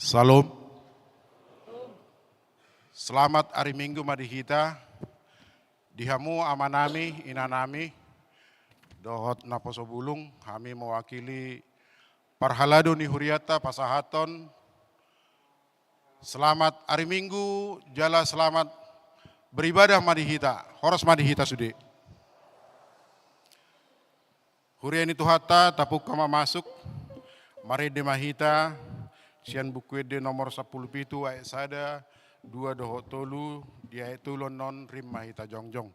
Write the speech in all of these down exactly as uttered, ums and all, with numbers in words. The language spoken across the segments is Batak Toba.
Salom. Selamat ari Minggu ma di hita. Di hamu amanami, inanami, dohot naposo bulung, hami mewakili parhalado ni hurianta pasahathon selamat ari Minggu, jala selamat beribadah ma di hita, horas ma di hita sude. Huria ni Tuhanta, tapungka ma masuk, marende ma hita, sian Buku Ende nomor sampulu pitu ayat sada, dua dohot tolu, di ayat tolu annon rim ma hita jongjong.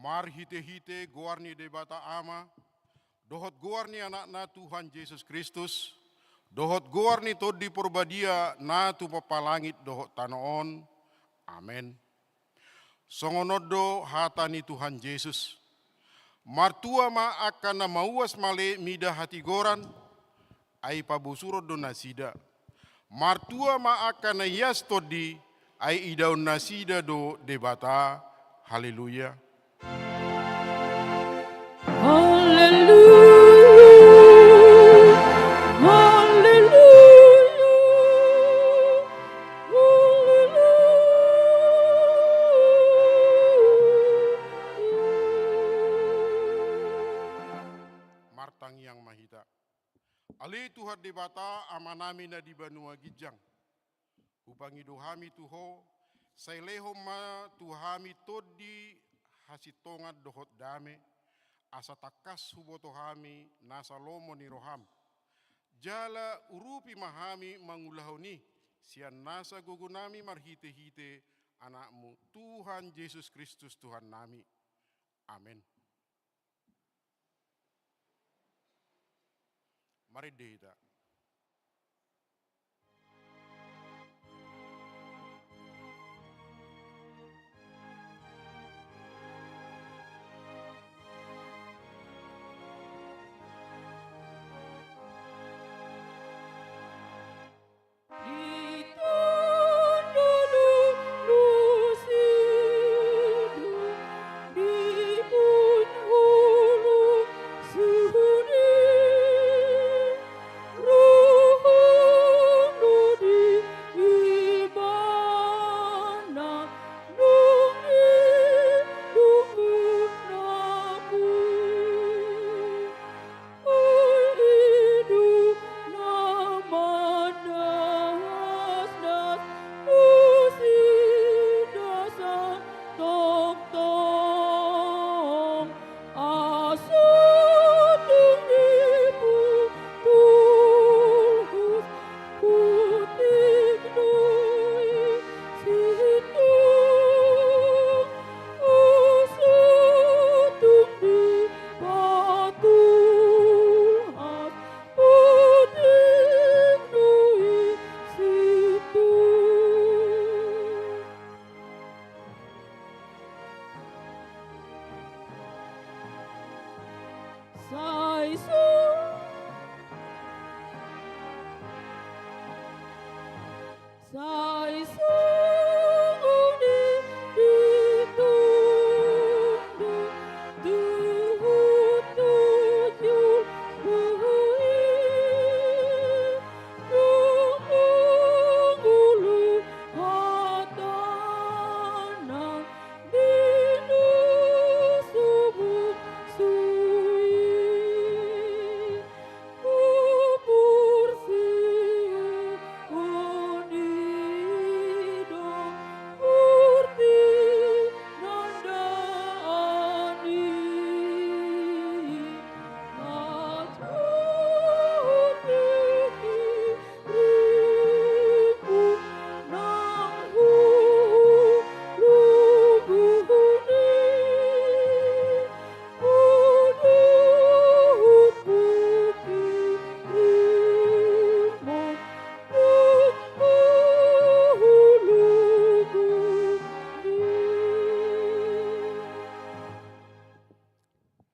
Marhite-hite goar ni Debata Ama, dohot goar ni Anakna Tuhan Jesus Kristus, dohot goar ni Tondi Porbadia na tumompa langit dohot tano on. Amen. Songon on do hata ni Tuhan Jesus: Martua ma angka na mauas male mida hatigoran, ai pabosuron do nasida. Martua ma angka na ias tondi, ai idaon nasida do Debata. Haleluya. Haleluya. Haleluya. Haleluya. Martangiang ma hita. Ale Tuhan Debata, Amanami na di banua ginjang, hupangido hami tu Ho, sai lehon ma tu hami tondi hasintongan dohot dame, asa tangkas huboto hami nasa lomo ni roham. Jala urupi ma hami mangulahon i sian nasa gogonami marhite-hite Anakmu, Tuhan Jesus Kristus Tuhannami. Amen. Marende hita.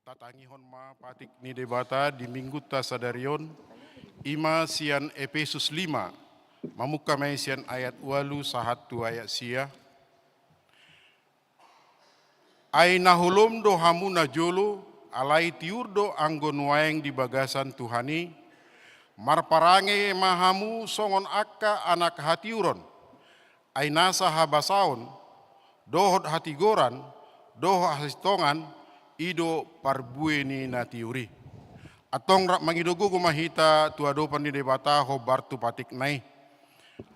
Tatangihon ma patik ni Debata di Minggunta sadari on, i ma sian Epesus lima, mamungka ma i sian ayat ualu sahat tu ayat sia. Ai na holom do hamu najolo, alai tiur do anggo nuaeng di bagasan Tuhan i, marparange ma hamu songon angka anak hatiuron, ai nasa habasaon, dohot hatigoran, dohot hasintongan, i do parbue ni na tiur i. Antong rap mangido gogo ma hita tu adopan ni Debata hombar tu patikna i.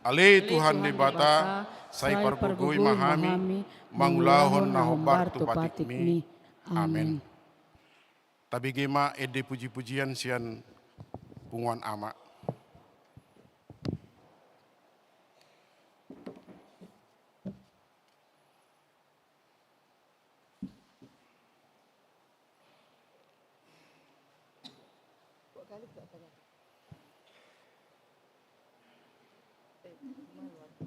Ale Tuhan Debata, sai pargogoi ma hami mangulahon na hombar tu patikmi. Amen. Tabege ma ende puji-pujian sian punguan ama. Sekali juga ada. Eh, malu aku.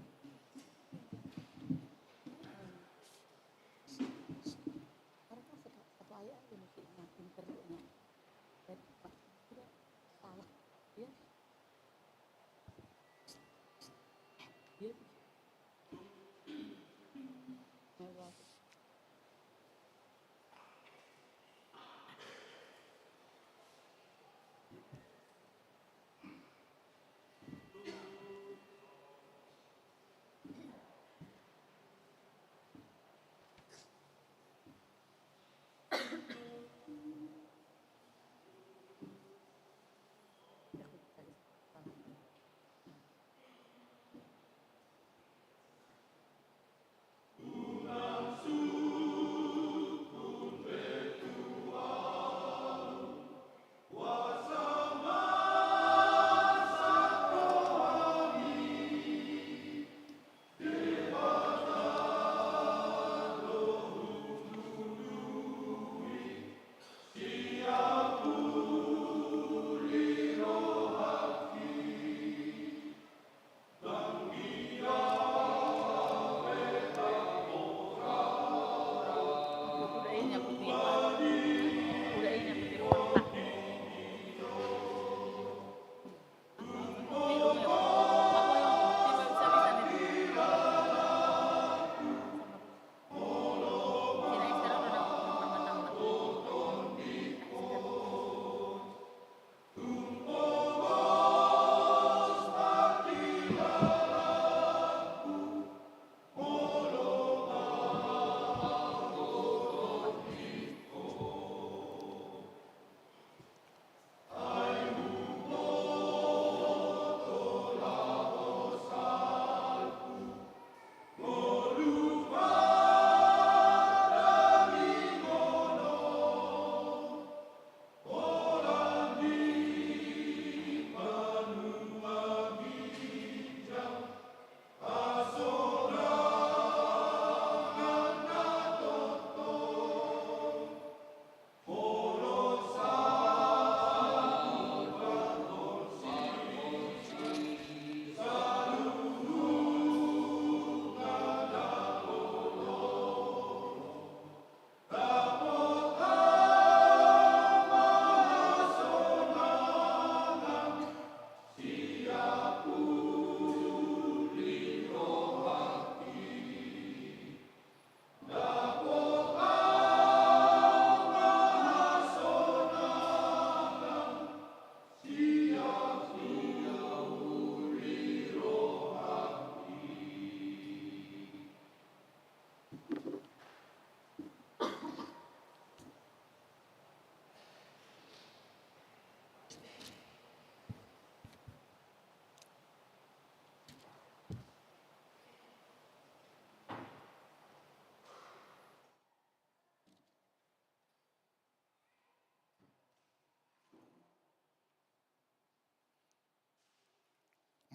Karena kan satu, satu ayat aja musiknya, pinter dia. Dan, Pak, tidak salah. Ya. Dia. Malu aku.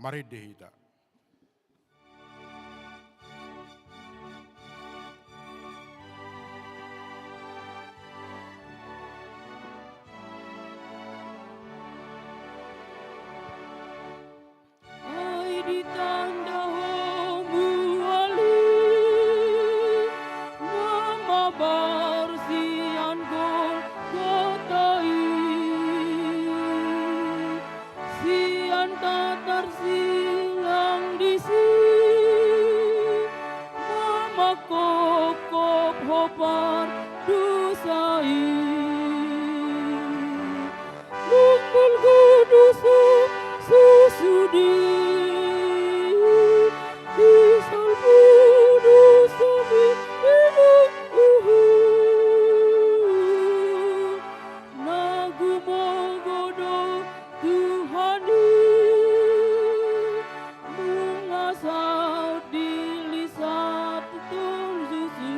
Marende hita. Ai ditanda Ho muali na mabar sian Golgota i, sian tatar silang disi na mangkophop Ho pardosa i. Nunga balga dosa sude, disalpu dosami, uhu. Na gumogo do Tuhan i, nunga saut dilisa tolu susu.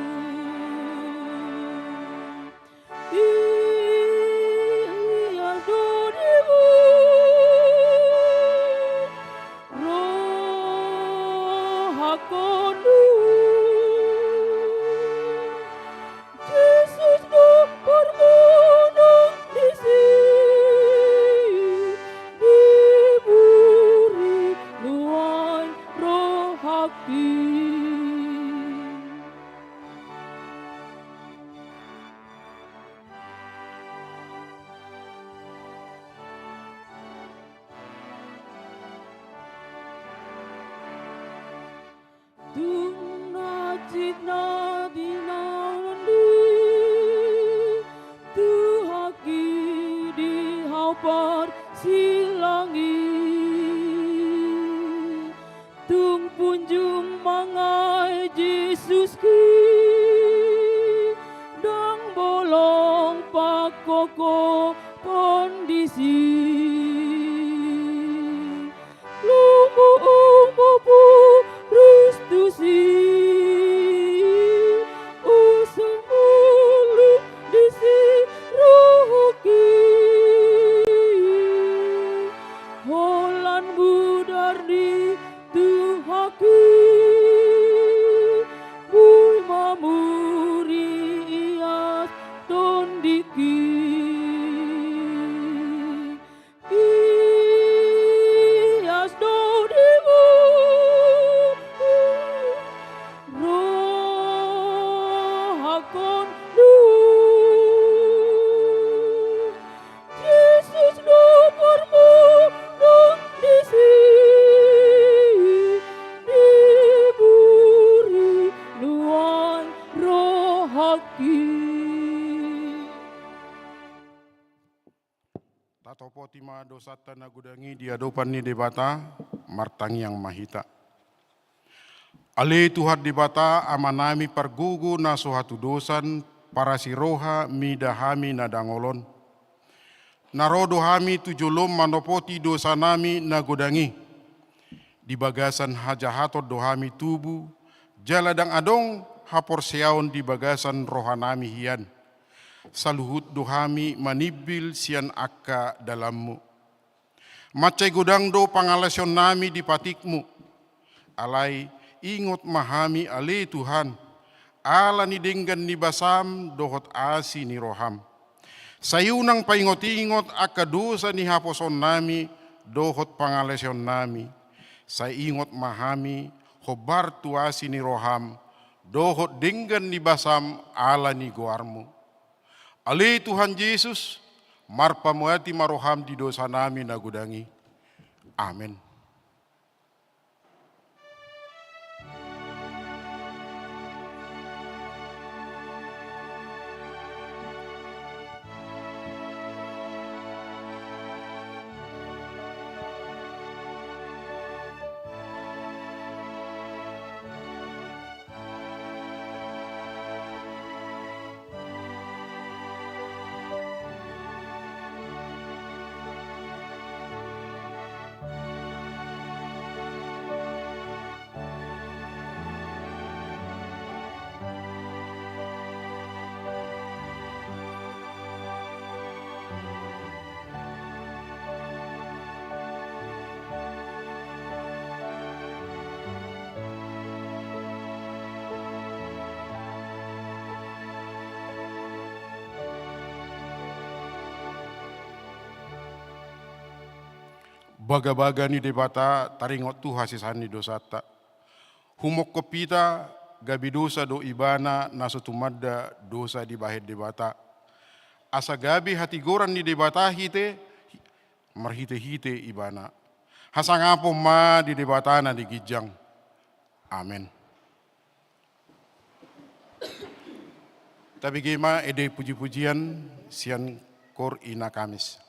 Jesuski, ndang bolong pangkophopon disi. Lomo-lomo purus tusi, usul mulak disi rohangki. Holan mudar ni Tuhangki, boi ma murias tondingki. Ias do dimu rohangkon dung. Jesus, do pormudon disi, diburi nuaeng rohangki. Tatopoti ma dosanta na godang i di adopan ni Debata. Martangiang ma hita. Ale Tuhan Debata, Amanami pargogo na so hatudosan, parasi roha mida hami na dangol on. Na ro do hami tu jolom manopoti dosanami na godang i. Di bagasan hajahaton do hami tubu, jala ndang adong haporseaon di bagasan rohanami hian. Saluhut do hami manimbil sian angka dalanmu. Mansai godang do pangalaosionnami di patikmu. Alai ingot ma hami ale Tuhan, ala ni denggan ni basam dohot asi ni roham. Sai unang paingot-ingot angka dosa ni haposoonnami dohot pangalaosionnami. Sai ingot ma hami hombar tu asi ni roham dohot denggan ni basam ala ni goarmu. Ale Tuhan Jesus, marpamuati ma roham di dosanami na godang i. Amen. Bagabaga ni Debata taringot tu hasesaan ni dosanta. Humongkop hita, gabe dosa do ibana na so tumanda dosa dibahen Debata. Asa gabe hatigoran ni Debata hite, marhite-hite ibana. Hasangapon ma di Debata na di ginjang. Amen. Tabege ma ende puji-pujian sian Kor Ina Kamis.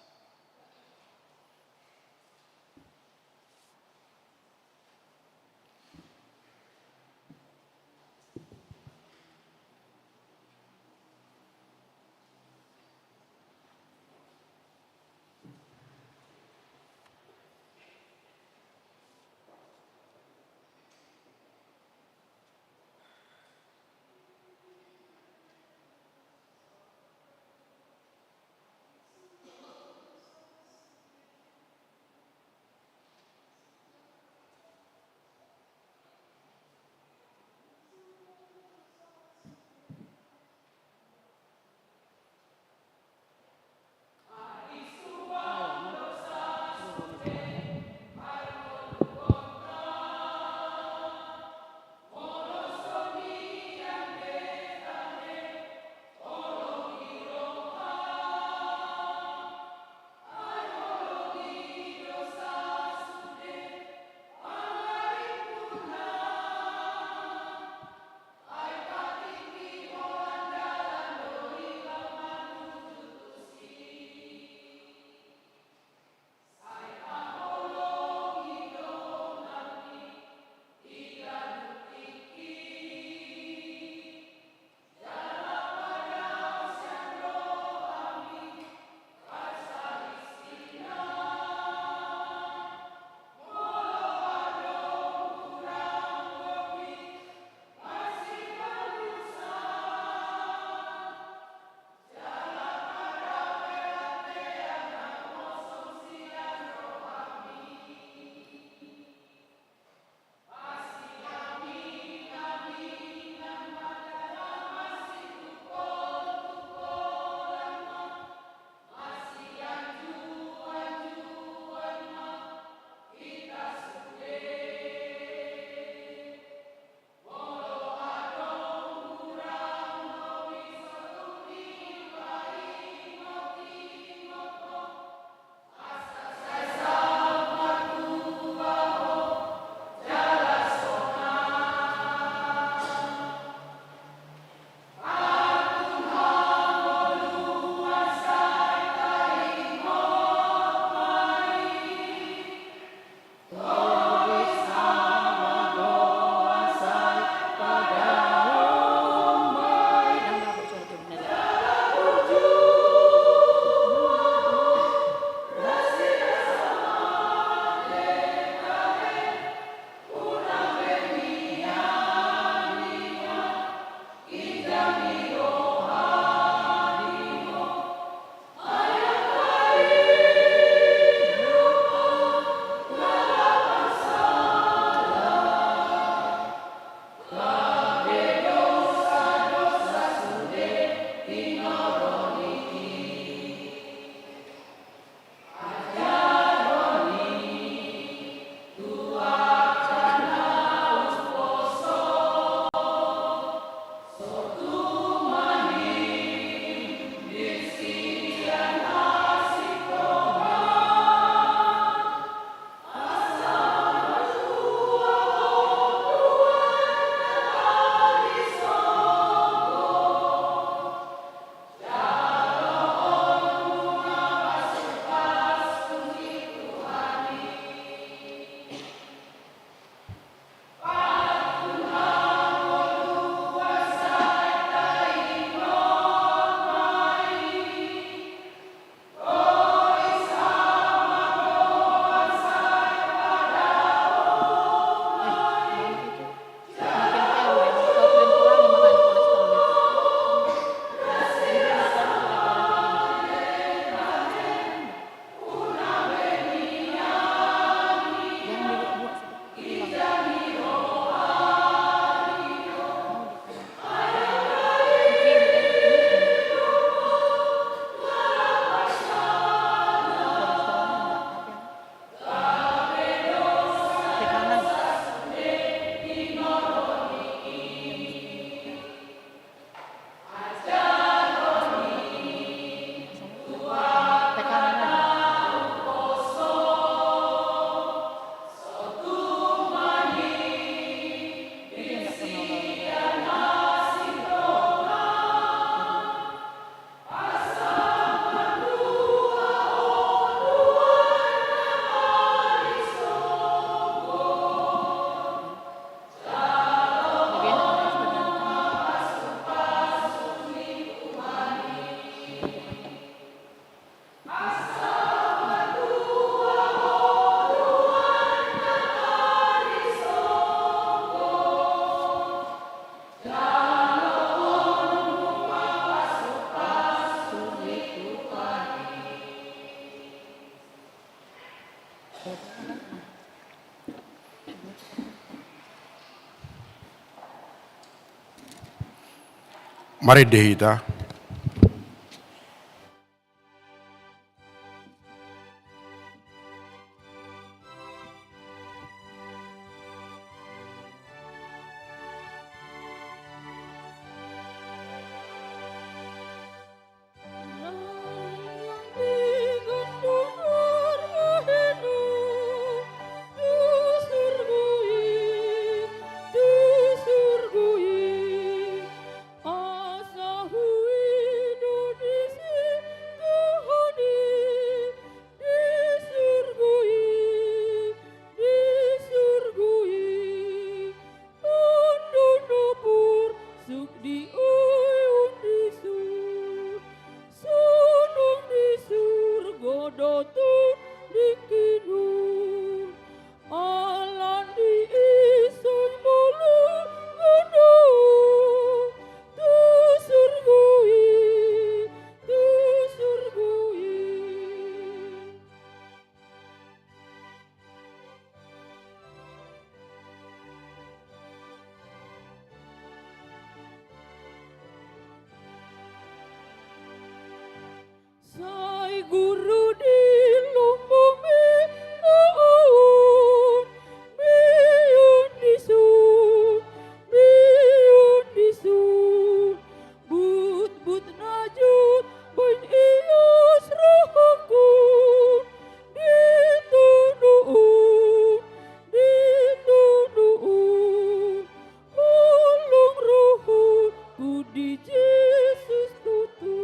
Marende hita. Asa huida disi Tuhan i di surgo i, di surgo i. Tanda na porsuk di ahu on dison, sonang di surgo do tondingkon on. Alani i sai molo ngana tu surgo i, tu surgo i. Sai guru di lomo mena ahu on, mian dison, mian dison. Butbut na jut baen ias rohangkon di tano on, di tano on. Holong rohangku di Jesus tutu,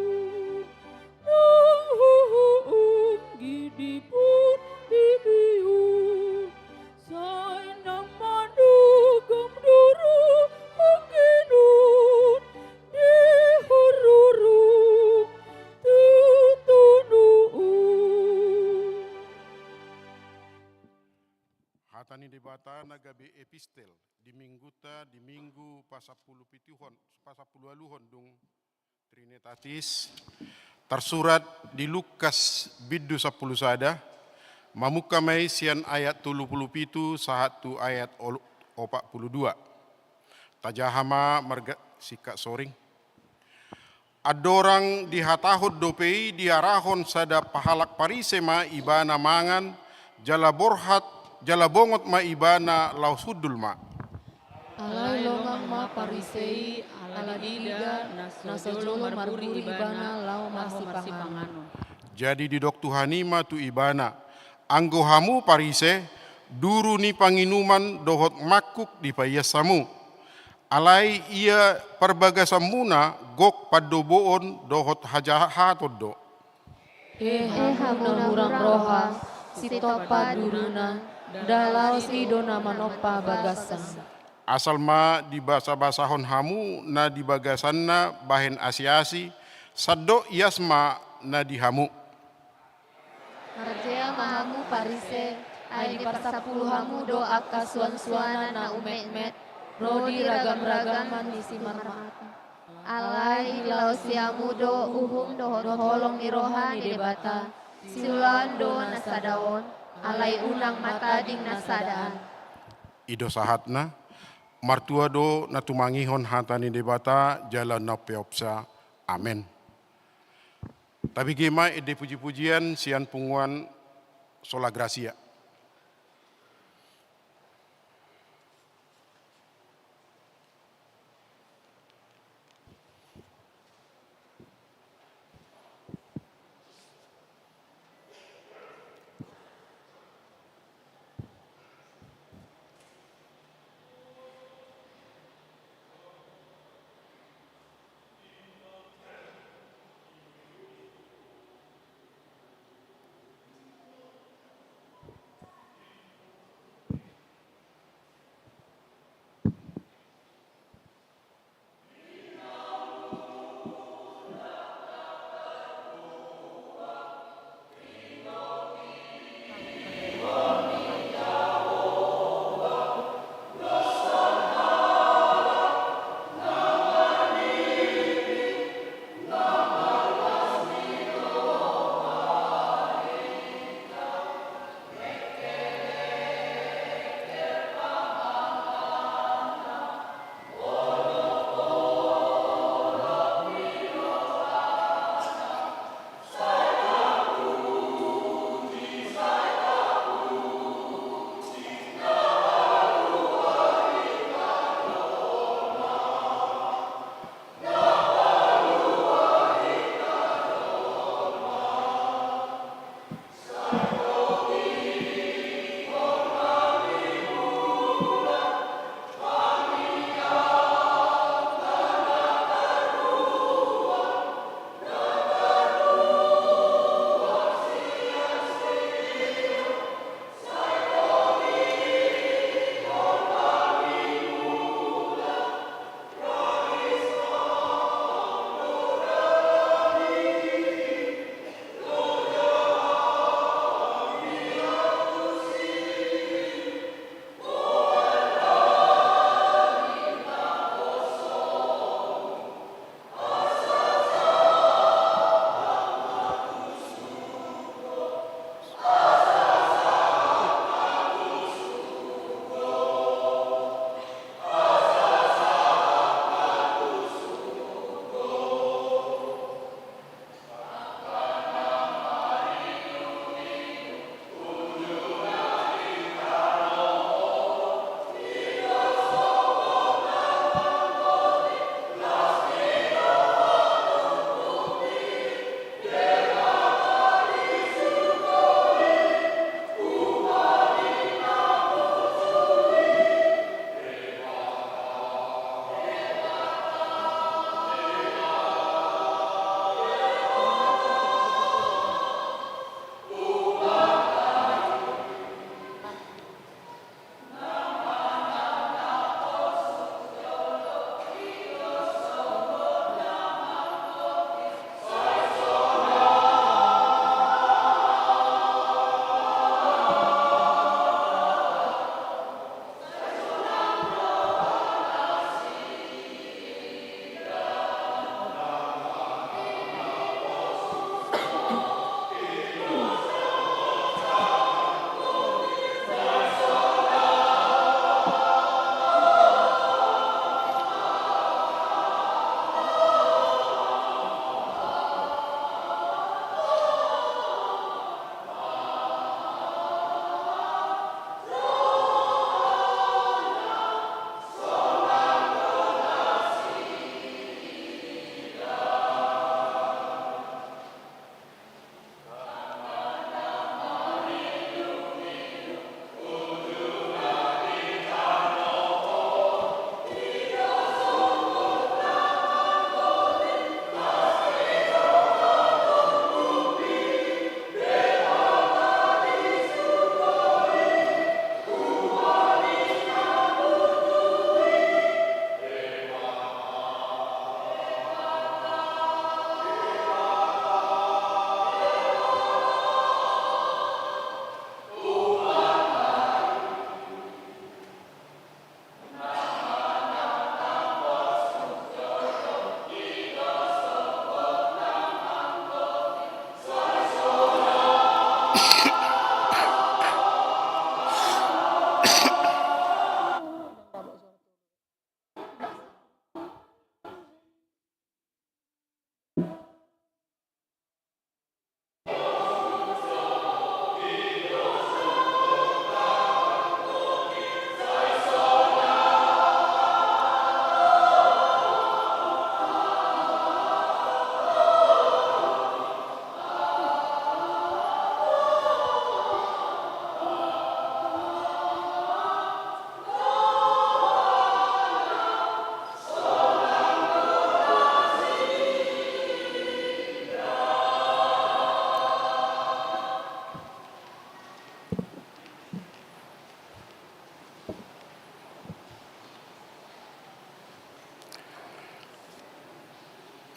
nang huhuum gidi portibi on. Sai nang madagam do rohangki on di hororo tu tano on. Hata ni Debata na gabe epistel di minggunta, di minggu pasampulu pituhon, pasampulu ualuhon dung Trinitatis, tarsurat di Lukas bindu sampulu sada, mamungka ma i sian ayat tolu pulu pitu sahat tu ayat ol-, opat pulu dua. Tajaha ma marga singkat soring. Andorang dihatahon dope i, diarahon sada halak Parise ma ibana mangan, jala borhat, jala bongot ma ibana laos hundul ma. Alai longang ma Parise i, ala diida na so jolo marburi ibana laho marsipanganon. Jadi didok Tuhan i ma tu ibana, anggo hamu Parise, duru ni panginuman dohot mangkuk dipaias hamu. Alai ia parbagasanmuna gok pandoboon dohot hajahaton do. E hamu na hurang roha, sintong pa duruna, nda laos i do na manompa bagasan. Asal ma dibasabasahon hamu na di bagasanna bahen asiasi, sandok ias ma na di hamu. Marjea ma hamu Parise, ai diparsampulu hamu do angka suansuanan na umetmet, ro di ragamragaman ni simarmata. Alai dilaosi hamu do uhum dohot holong ni roha ni Debata, siulaon do na sada on, alai unang ma tading na sada an. I do sahatna, martua do na tumangihon hata ni Debata jala na umpeopsa. Amen. Tabege ma ende pujipujian sian punguan Sola Gratia.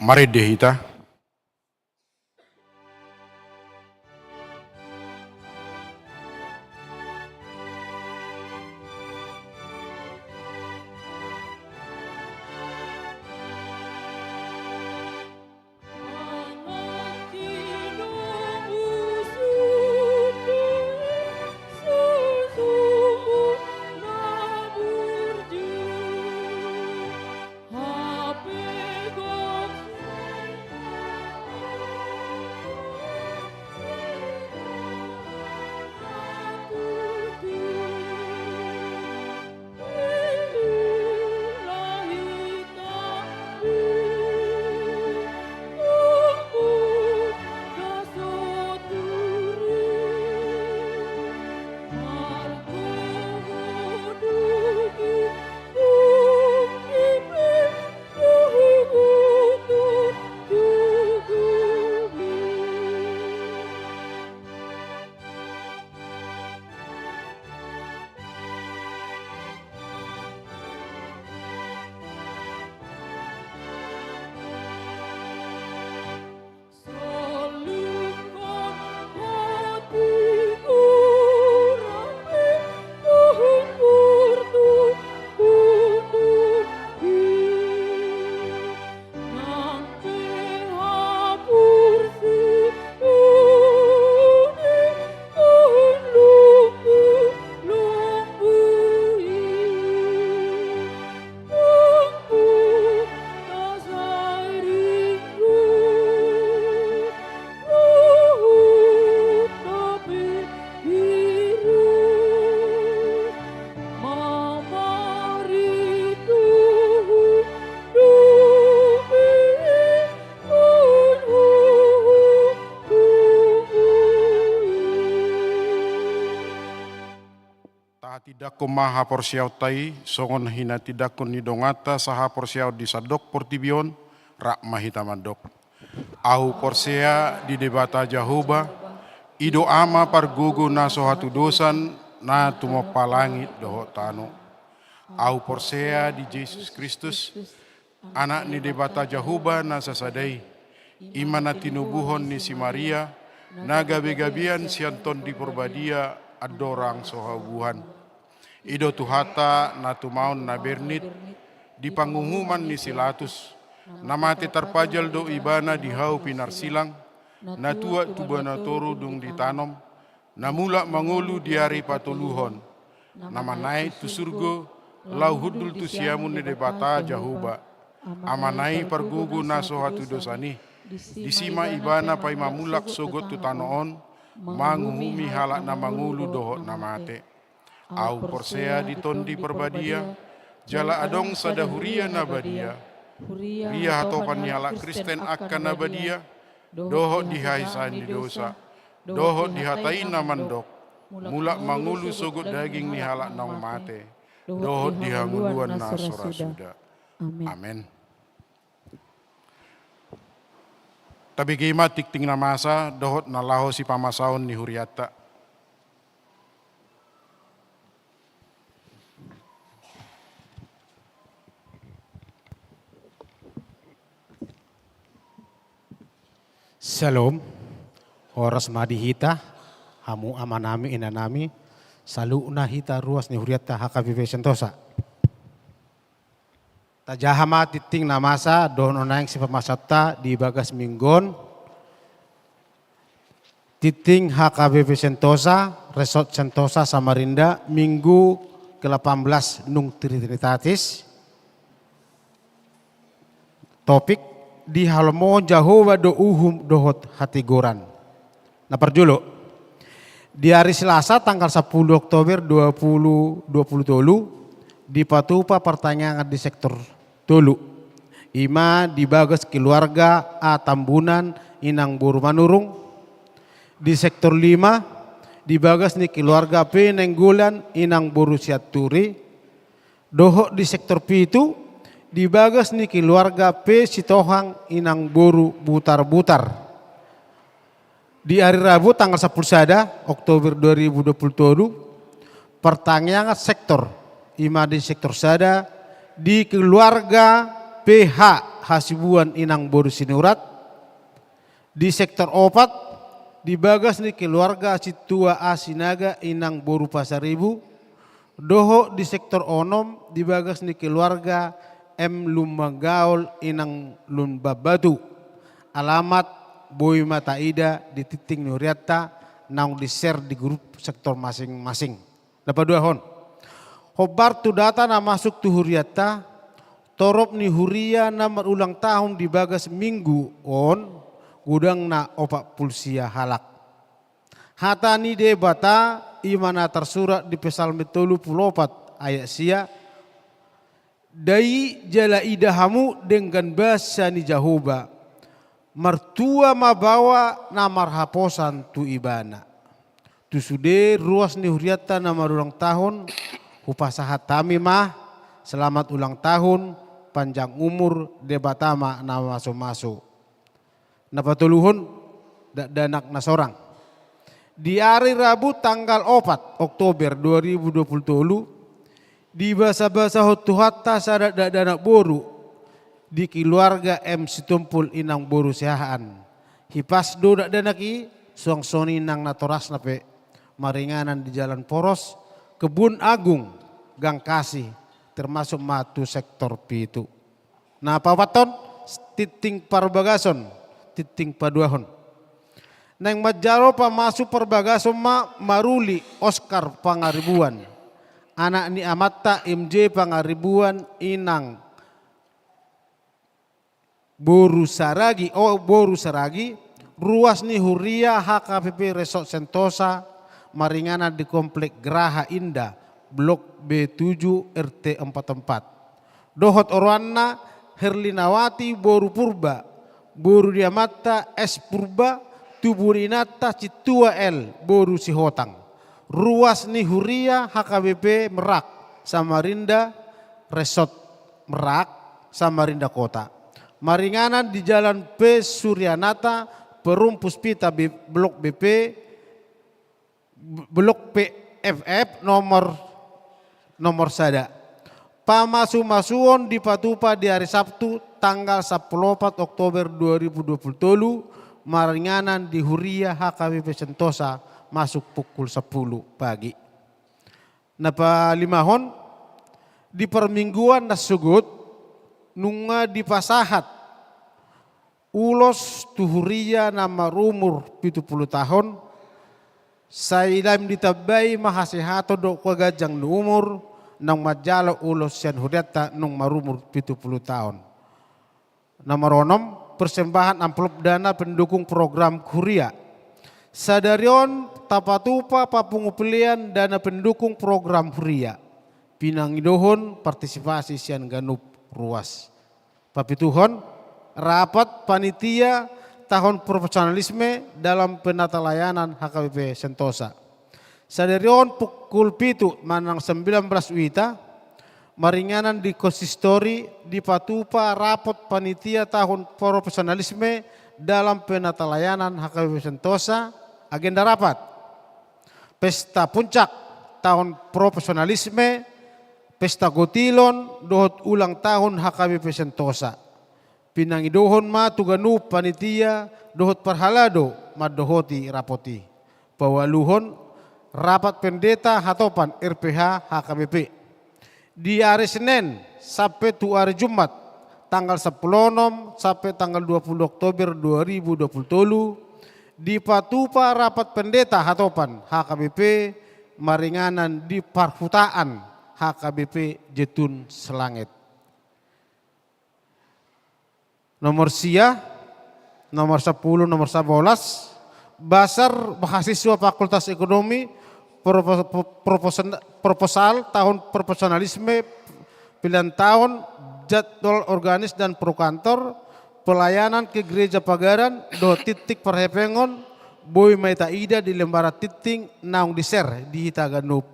Marende hita. Tahatindangkon ma haporseaonta i songon hinatindangkon ni donganta sahaporseaon di sandok portibi on. Rap ma hita mandok: Ahu porsea di Debata Jahowa, i do Ama pargogo na so hatudosan, na tumompa langit dohot tano. Ahu porsea di Jesus Kristus, Anak ni Debata Jahowa na sasada i, i ma na tinubuhon ni si Maria, na gabegabean sian Tondi Porbadia andorang so haubuhan. I do Tuhanta na tumaon na bernit di panguhuman ni si Latus, na mate tarpajal do Ibana di hau pinarsilang, na tuat tuba na toru dung ditanom, na mulak mangolu di ari patoluhon, na manaek tu surgo, laho hundul tu siamun ni Debata Jahowa, Amana i pargogo na so hatudosan i. Disi ma Ibana paima mulak sogot tu tano on, manguhumi halak na mangolu dohot na mate. Ahu porsea di Tondi Porbadia, jala adong sada huria na badia, huria hatopan ni halak Kristen angka na badia, dohot di hahisaan ni dosa, dohot di hata i na mandok, mulak mangolu sogot daging ni halak naung mate, dohot di hangoluan na so ra suda. Amen. Tabege ma tingting na masa dohot na laho sipamasaon ni hurianta. Syalom. Horas ma di hita, hamu amanami, inanami, saluhutna hita ruas ni hurianta H K B P Sentosa. Tajaha ma tingting na masa dohot na naeng sipamasaonta di bagas minggu on. Tingting H K B P Sentosa, Resort Sentosa Samarinda, Minggu ke delapan belas nunc Trinitatis. Topik: Dihalomohon Jahowa do uhum dohot hatigoran. Na parjolo, di ari Selasa tanggal sampulu Oktober dua puluh dua puluh tolu, dipatupa partangiangan di sektor tolu. I ma di bagas keluarga A Tambunan, inang boru Manurung. Di sektor lima, di bagas ni keluarga P Nainggolan, inang boru Sianturi. Dohot di sektor pitu, di bagas ni keluarga P Sitohang, inang boru Butarbutar. Di ari Rabu tanggal sampulu sada Oktober dua ribu dua puluh tolu, partangiangan sektor, i ma di sektor sada, di keluarga P H Hasibuan inang boru Sinurat, di sektor opat, di bagas ni keluarga Sintua A Sinaga inang boru Pasaribu, dohot di sektor onom, di bagas ni keluarga M Lumban Gaol inang Lumban Batu. Alamat boi ma taida di tingting ni hurianta naung di-share di grup sektor masing-masing. Na paduahon. Hombar tu data na masuk tu hurianta, torop ni huria na marulang tahun di bagas minggu on, godangna opat pulu sia halak. Hata ni Debata, i ma na tarsurat di Psalmen tolu pulu opat ayat sia, Dai jala ida hamu denggan basa ni Jahowa, martua ma baoa na marhaposan tu Ibana. Tu sude ruas ni hurianta na marulang tahun, hupasahat hami ma, selamat ulang tahun, panjang umur, Debata ma na mamasu-masu. Na patoluhon, dakdanak na sorang. Di ari Rabu tanggal opat Oktober dua ribu dua pulu tolu, dibasabasahon Tuhanta sada dakdanak boru di keluarga M Sitompul inang boru Siahaan. Hipas do dakdanak i, suang songon i nang natorasna pe, maringanan di Jalan Poros, Kebun Agung, Gang Kasih, termasuk ma tu sektor pitu. Na paopathon, tingting parbagason, tingting paduahon. Naeng manjalo pamasu parbagason ma maruli Oskar Pangaribuan, anak ni amanta M J Pangaribuan inang boru Saragi, o, boru Saragi, ruas ni huria H K B P Resort Sentosa, maringanan di Komplek Graha Indah, Blok B tujuh, R T empat empat. Dohot oroanna Herlinawati boru Purba, boru ni amanta S Purba, tubu ni inanta Sintua L boru Sihotang. Ruas ni huria H K B P Merak, Samarinda Resort Merak, Samarinda Kota. Maringanan di Jalan P Suryanata, Perum Puspita B, Blok B P, Blok P F F nomor, nomor sada. Pamasumasuon dipatupa di ari Sabtu tanggal sampulu opat Oktober dua ribu dua pulu tolu, maringanan di huria H K B P Sentosa masuk pukul sampulu pagi. Na palimahon, di parmingguan na sogot, nunga dipasahat ulos tu huria na marumur pitu pulu tahun, sai lam ditambai ma hasehaton dohot haganjang ni umur, naung manjalo ulos sian hurianta naung marumur pitu pulu tahun. Nomor onom, persembahan amplop dana pendukung program huria. Sadari on tapatupa papungu pelean dana pendukung program huria. Pinangidohon partisipasi sian ganup ruas. Papituhon, rapat panitia tahun profesionalisme dalam penata layanan H K B P Sentosa. Sadari on pukul pitu manang sembilan belas wita, maringanan di konsistori dipatupa rapat panitia tahun profesionalisme dalam penata layanan H K B P Sentosa, agenda rapat. Pesta puncak tahun profesionalisme, pesta gotilon, dohot ulang tahun H K B P Sentosa. Pinangidohon ma tu ganup panitia dohot parhalado mandohoti rapat i. Paualuhon, rapat pendeta hatopan R P H H K B P. Di ari Senen sampe tu ari Jumat, tanggal sampulu onom sampe tanggal dua pulu Oktober dua ribu dua pulu tolu, dipatupa rapat pendeta hatopan H K B P maringanan di parhutaan H K B P Jetun Selanget. Nomor sia, nomor sampulu, nomor sabolas, basar mahasiswa Fakultas Ekonomi, propo-, propo-, proposal tahun profesionalisme, pilihan tahun, jadwal organis dan pro kantor, pelayanan ke gereja pagaran, dohot tingting parhepengon, boi ma taida di lembaran tingting naung di-share di hita ganup.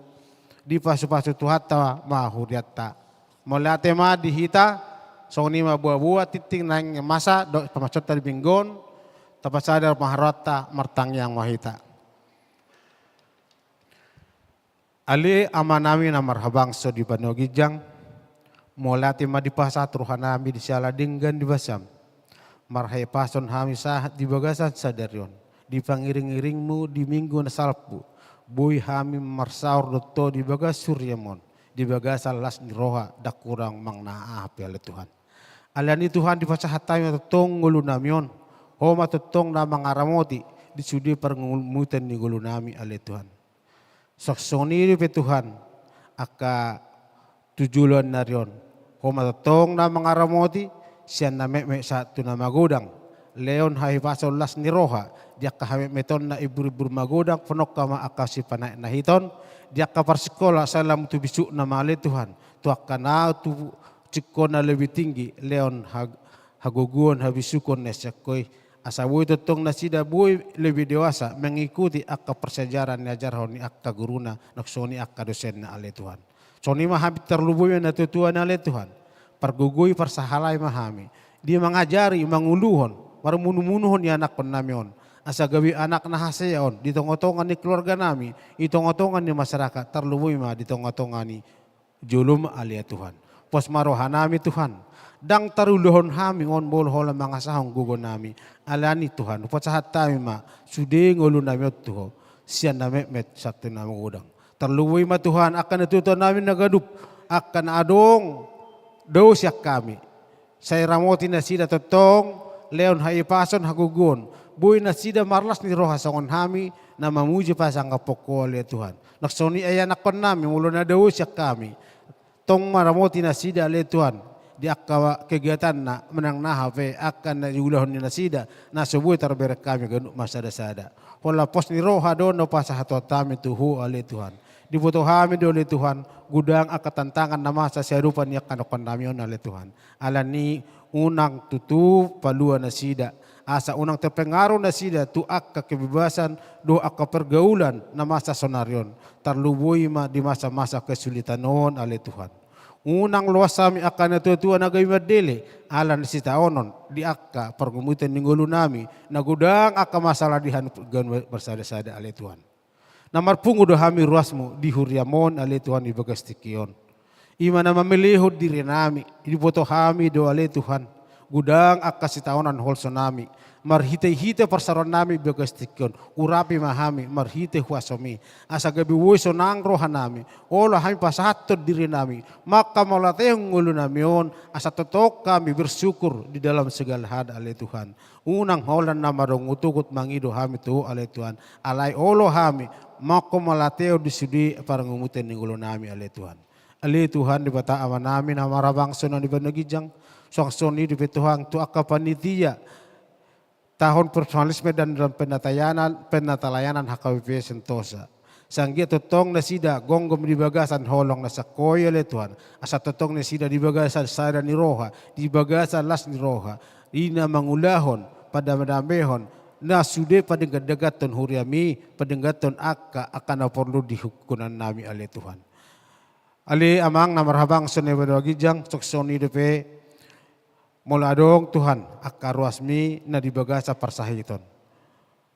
Dipasupasu Tuhanta ma hurianta. Mauliate ma di hita, songon i ma boaboa tingting naeng masa dohot pamasonta di minggu on, tapasada ma rohanta, martangiang ma hita. Ale Amanami na marhabangsa di banua ginjang, Mauliate ma dipasahat rohanami di siala denggan ni basam. Marhahipason hami sahat di bagasan sadari on, di pangiring-iringmu di Minggu na salpu, boi hami marsaor do Ho di bagas huriam on, di bagasan las ni roha, ndang hurang manang na aha pe ale Tuhan. Alani Tuhan, dipasahat hami ma tongtong ngolunami on, Ho ma tongtong na mangaramoti di sude parngumutan ni ngolunami ale Tuhan. Songon i dope Tuhan, angka tu joloan ni ari on, Ho ma tongtong na mangaramoti, sian na metmet sahat tu na magodang, lehon hahipason las ni roha di angka hametmetonna, imbur-imbur magodang, panongka ma angka sipanaek na hita on, di angka parsikola sai lam tu bisukna ma ale Tuhan, tu angka na tu singkop na lebih tinggi, lehon hag-, hagogoon, habisuhon na sian Ho i, asa boi tongtong nasida boi lebih dewasa mengikuti angka parsiajaran na niajarhon ni angka guruna, nang songon i angka dosenna ale Tuhan. Songon i ma hami tarlumobi ma natua-tuana ale Tuhan. Pargogoi, parsahalai ma hami. Dia mangajari, manguluhon, marmunu-munuhon ianakkonnami on. Asa gabe anak na hasea on, di tonga-tonga ni keluarganami, di tonga-tonga ni masyarakat, tarlumobi ma di tonga-tonga ni jolom ale Tuhan. Pos ma rohanami Tuhan. Ndang tarulahon hami on molo Ho lam mangasahon gogonami. Alani Tuhan, hupasahat hami ma sude ngolunami on tu Ho, sian na metmet sahat tu na magodang. Tarlumobi ma Tuhan, angka natua-tuanami na ganup, angka na adong dao sian hami. Sai ramoti nasida tongtong, lehon hahipason, hagogoon. Boi nasida marlas ni roha songon hami, na mamuji pasangap Ho ale Tuhan. Nang songon i ianakkonnami, molo na dao sian hami. Tong ma ramoti nasida ale Tuhan, di angka kegiatanna, manang na aha pe, angka na diulahon ni nasida, na so boi tarbereng hami ganup marsada-sada. Holan pos ni roha do na pasahathon hami tu Ho ale Tuhan. Diboto hami do ale Tuhan, godang angka tantangan na masa siadopan ni angka anakkonnami on ale Tuhan. Alani unang tutu palua nasida, asa unang terpengaruh nasida tu angka kebebasan dohot angka pergaulan na masa sonari on. Tarlumobi ma di masa-masa kesulitan on ale Tuhan. Unang loas hami angka natua-tua na gabe mandele, ala ni sitaonon, di angka parngumutan ni ngolunami, na godang angka masalah di hami ganup marsada-sada ale Tuhan. Na marpungu do hami ruasmu di huriam on ale Tuhan di bagas tingki on. I ma na mamelehon dirinami, diboto hami do ale Tuhan. Godang angka sitaonon holsonami, marhite-hite parsaorannami di bagas tingki on. Urapi ma hami, marhite huasomi. Asa gabe boi sonang rohanami, olo hami pasahathon dirinami, manghamauliatehon ngolunami on, asa tongtong hami bersyukur di dalam segala hal ale Tuhan. Unang holan na marungut-ungut mangido hami tu Ho ale Tuhan. Alai olo hami, manghamauliatehon di sude parngumutan ni ngolunami ale Tuhan. Ale Tuhan Debata Amanami na marhabangsa na di banua ginjang, songon i dope Tuhan tu angka panitia tahun personalisme dan, dan penatalayanan, penatalayanan H K B P Sentosa. Sai anggiat tongtong nasida gomgom di bagasan holong na sian Ho i ale Tuhan. Asa tongtong nasida di bagasan sada ni roha, di bagasan las ni roha. Di na mangulahon, padame-damehon, na sude padenggan-dengganhon huriami, padengganhon angka, angka na porlu di hukkunannami ale Tuhan. Ale Amang na marhabangsa na di banua ginjang, songon i dope molo adong Tuhan, angka ruasmi na di bagasan parsahiton.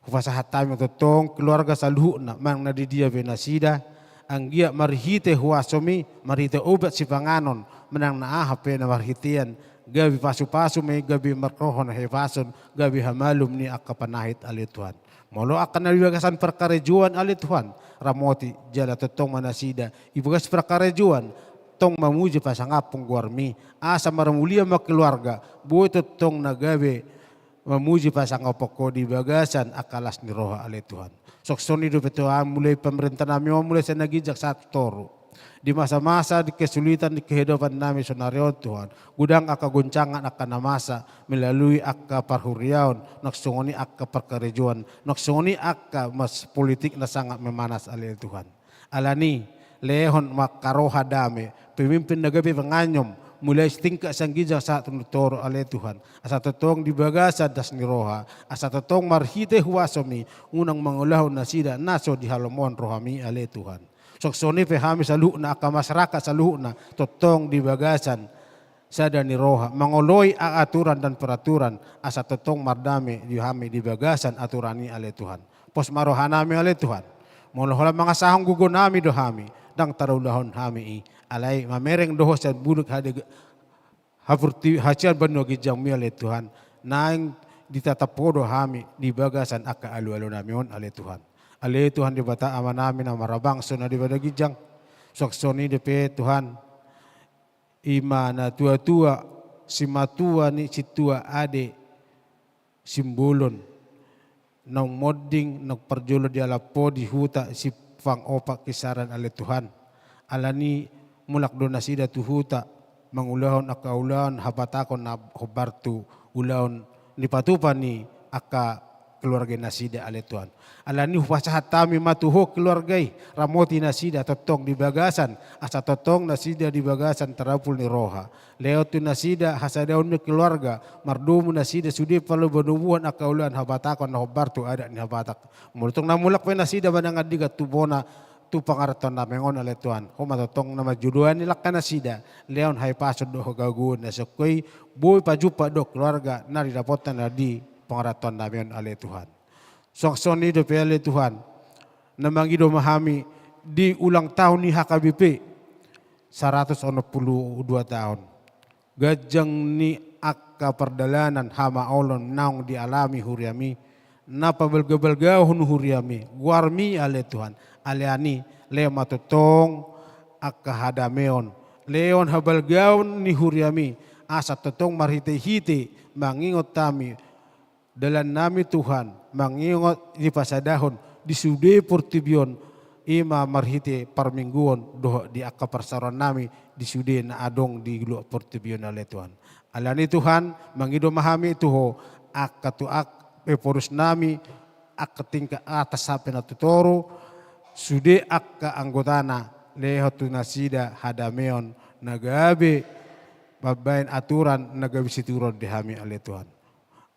Hupasahat hami tongtong keluarga saluhutna, manang na di dia pe nasida, anggiat marhite huasomi, marhite obat sipanganon, manang na aha pe na marhitean, gabe pasu-pasu ma i, gabe marhitean hahipason, gabe hamalum ni angka panahit ale Tuhan. Molo angka na di bagasan parkarejoan ale Tuhan, ramoti jala tongtong ma nasida, di bagas parkarejoan, tong mamuji pasangaphon goarmi, asa marmulia ma keluarga, boi tongtong na gabe mamuji pasangaphon Ho di bagasan angka las ni roha ale Tuhan. Songon i dope Tuhan mulai pamarentanami on mulai sian na ginjang sahat tu toru. Di masa-masa di kesulitan di kehidupannami sonari on Tuhan. Godang angka goncangan angka na masa melalui angka parhuriaon, nang songon i angka parkarejoan, nang songon i angka mas politik na sangat memanas ale Tuhan. Alani, lehon ma angka roha dame, pemimpin na gabe panganyom, mulai sitingkat sian ginjang sahat tu na toru ale Tuhan. Asa tongtong di bagasan las ni roha, asa tongtong marhite huasomi, unang mangulahon nasida, na so dihalomohon rohami ale Tuhan. Songon i pe hami saluhutna, angka masyarakat saluhutna, tongtong di bagasan sada ni roha, mangoloi a-, aturan dan peraturan, asa tongtong mardame di hami di bagasan aturan i ale Tuhan. Pos ma rohanami ale Tuhan. Molo holan mangasahon gogonami do hami, ndang tarulahon hami i. Alai mamereng do Ho sian bulak hade-, hapurti-, hasian banua ginjangmi ale Tuhan, naeng ditatap Ho do hami di bagasan angka alualunami on ale Tuhan. Ale Tuhan Debata Amanami na marhabangsa na di banua ginjang, suang songon i dope Tuhan, i ma na tuatua, simatua ni sintua Ade Simbolon, naung monding, naung parjolo dialap Ho di huta Simpang Opat Kisaran ale Tuhan. Alani mulak do nasida tu huta mangulahon angka ulaon habatahon na hombar tu ulaon nipatupa ni angka keluarga nasida ale Tuhan. Alani hupasahat hami ma tu Ho keluarga i, ramoti nasida tongtong di bagasan, asa tongtong nasida di bagasan tarapul ni roha. Lehon tu nasida hasadaon ni keluarga, mardomu nasida sude palombanomuhon angka ulaon habatahon na hombar tu adat ni Habatak. Molo tung na mulak pe nasida manang andigan tu bona, tu pangarantoan nami on ale Tuhan, Ho ma tongtong na manjoloani langka nasida, lehon hahipason dohot hagogoon na songko i, boi pajumpang dohot keluarga na didapothon na di pangarantoan nami on ale Tuhan. Suang songon i dope ale Tuhan, na mangido ma hami di ulang tahun ni H K B P saratus onom pulu dua taon. Ganjang ni angka pardalanan hamaolon naung dialami huriami, na pabalgabalgahon huriami goarmi ale Tuhan. Alani lehon ma tongtong angka hadameon, lehon habalgaon ni huriami, asa tongtong marhitehite mangingot hami dalannami Tuhan, mangingot dipasadahon di sude portibi on, i ma marhite parmingguon dohot di angka parsaorannami di sude na adong di luat portibi on ale Tuhan. Alani Tuhan, mangido ma hami tu Ho, angka tu angka Ephorus nami, angka tingkat atas sampe na tu toru, sude angka anggotana, lehon tu nasida hadameon na gabe mambahen aturan na gabe situruon di hami ale Tuhan.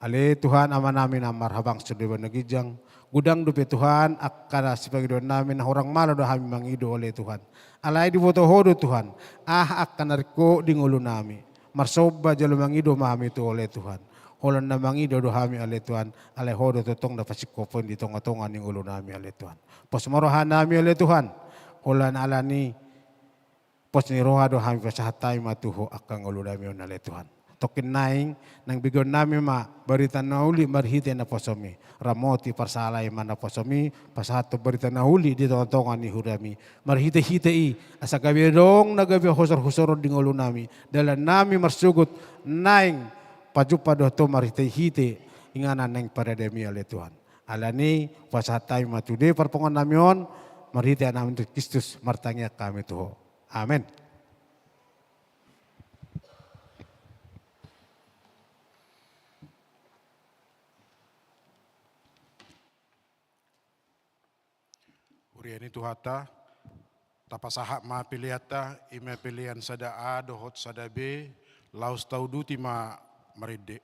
Ale Tuhan Amanami na marhabangsa di banua ginjang, godang dope Tuhan angka na sipangidoannami, na hurang malo do hami mangido ale Tuhan. Alai diboto Ho do Tuhan aha angka na ringkot di ngolunami. Marsomba jala mangido ma hami tu Ho ale Tuhan. Holan na mangido do hami ale Tuhan, alai Ho do tongtong na pasingkophon di tongatonga ni ngolunami ale Tuhan. Pos ma rohanami ale Tuhan. Holan alani pos ni roha do hami pasahat hami ma tu Ho angka ngolunami on ale Tuhan. Tongkin naeng, naeng begeonnami ma barita na uli marhite naposomi. Ramoti parsahala i ma naposomi, pasahathon barita na uli di tongatonga ni huriami. Marhitehite i, asa gabe adong na gabe husor-husoron di ngolunami. Dalannami marsogot naeng pajumpang dohot Ho marhitehite inganan naeng parademi ale Tuhan. Alani pasahat hami ma tu Ho parpunguannami on, marhite Anakmi Kristus martangiang hami tu Ho. Amen. Huria ni Tuhanta, tapasahat ma peleanta, i ma pelean sada A dohot sada B, laos tauduti ma marende.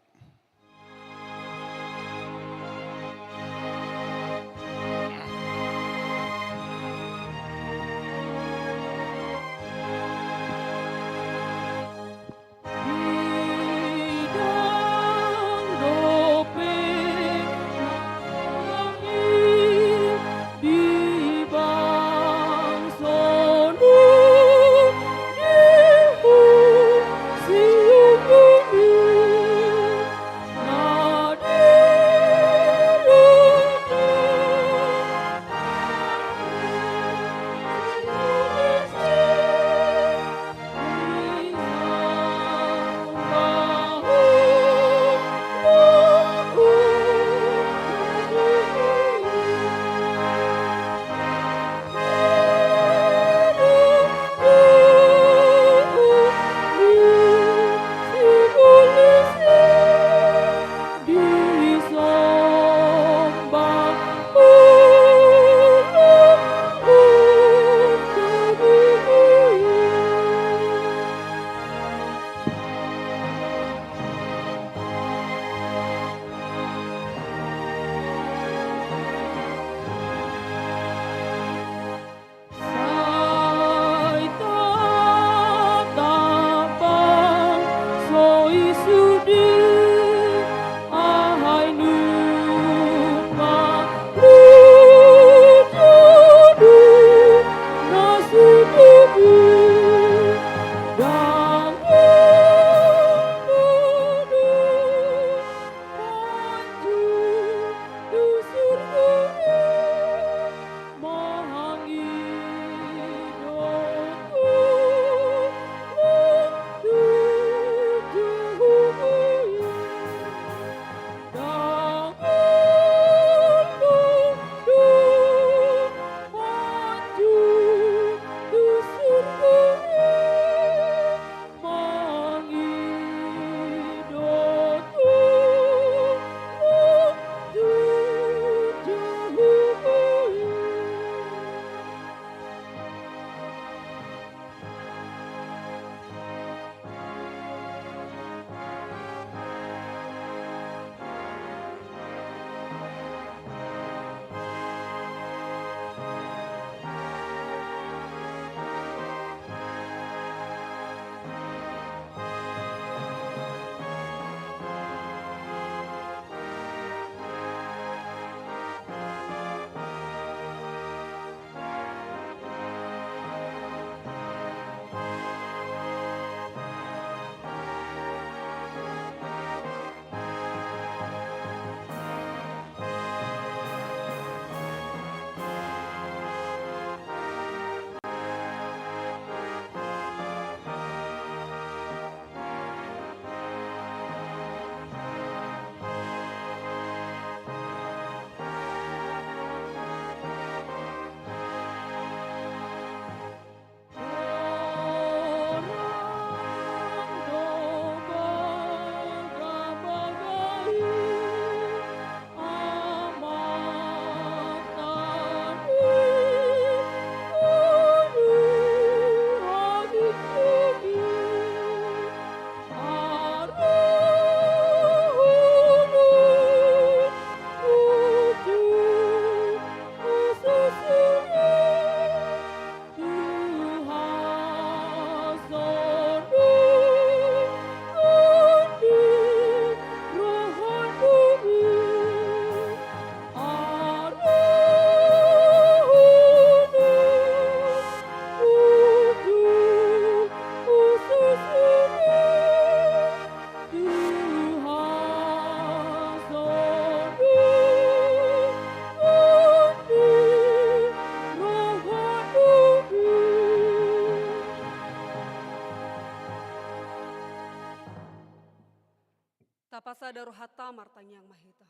Martangiang ma hita.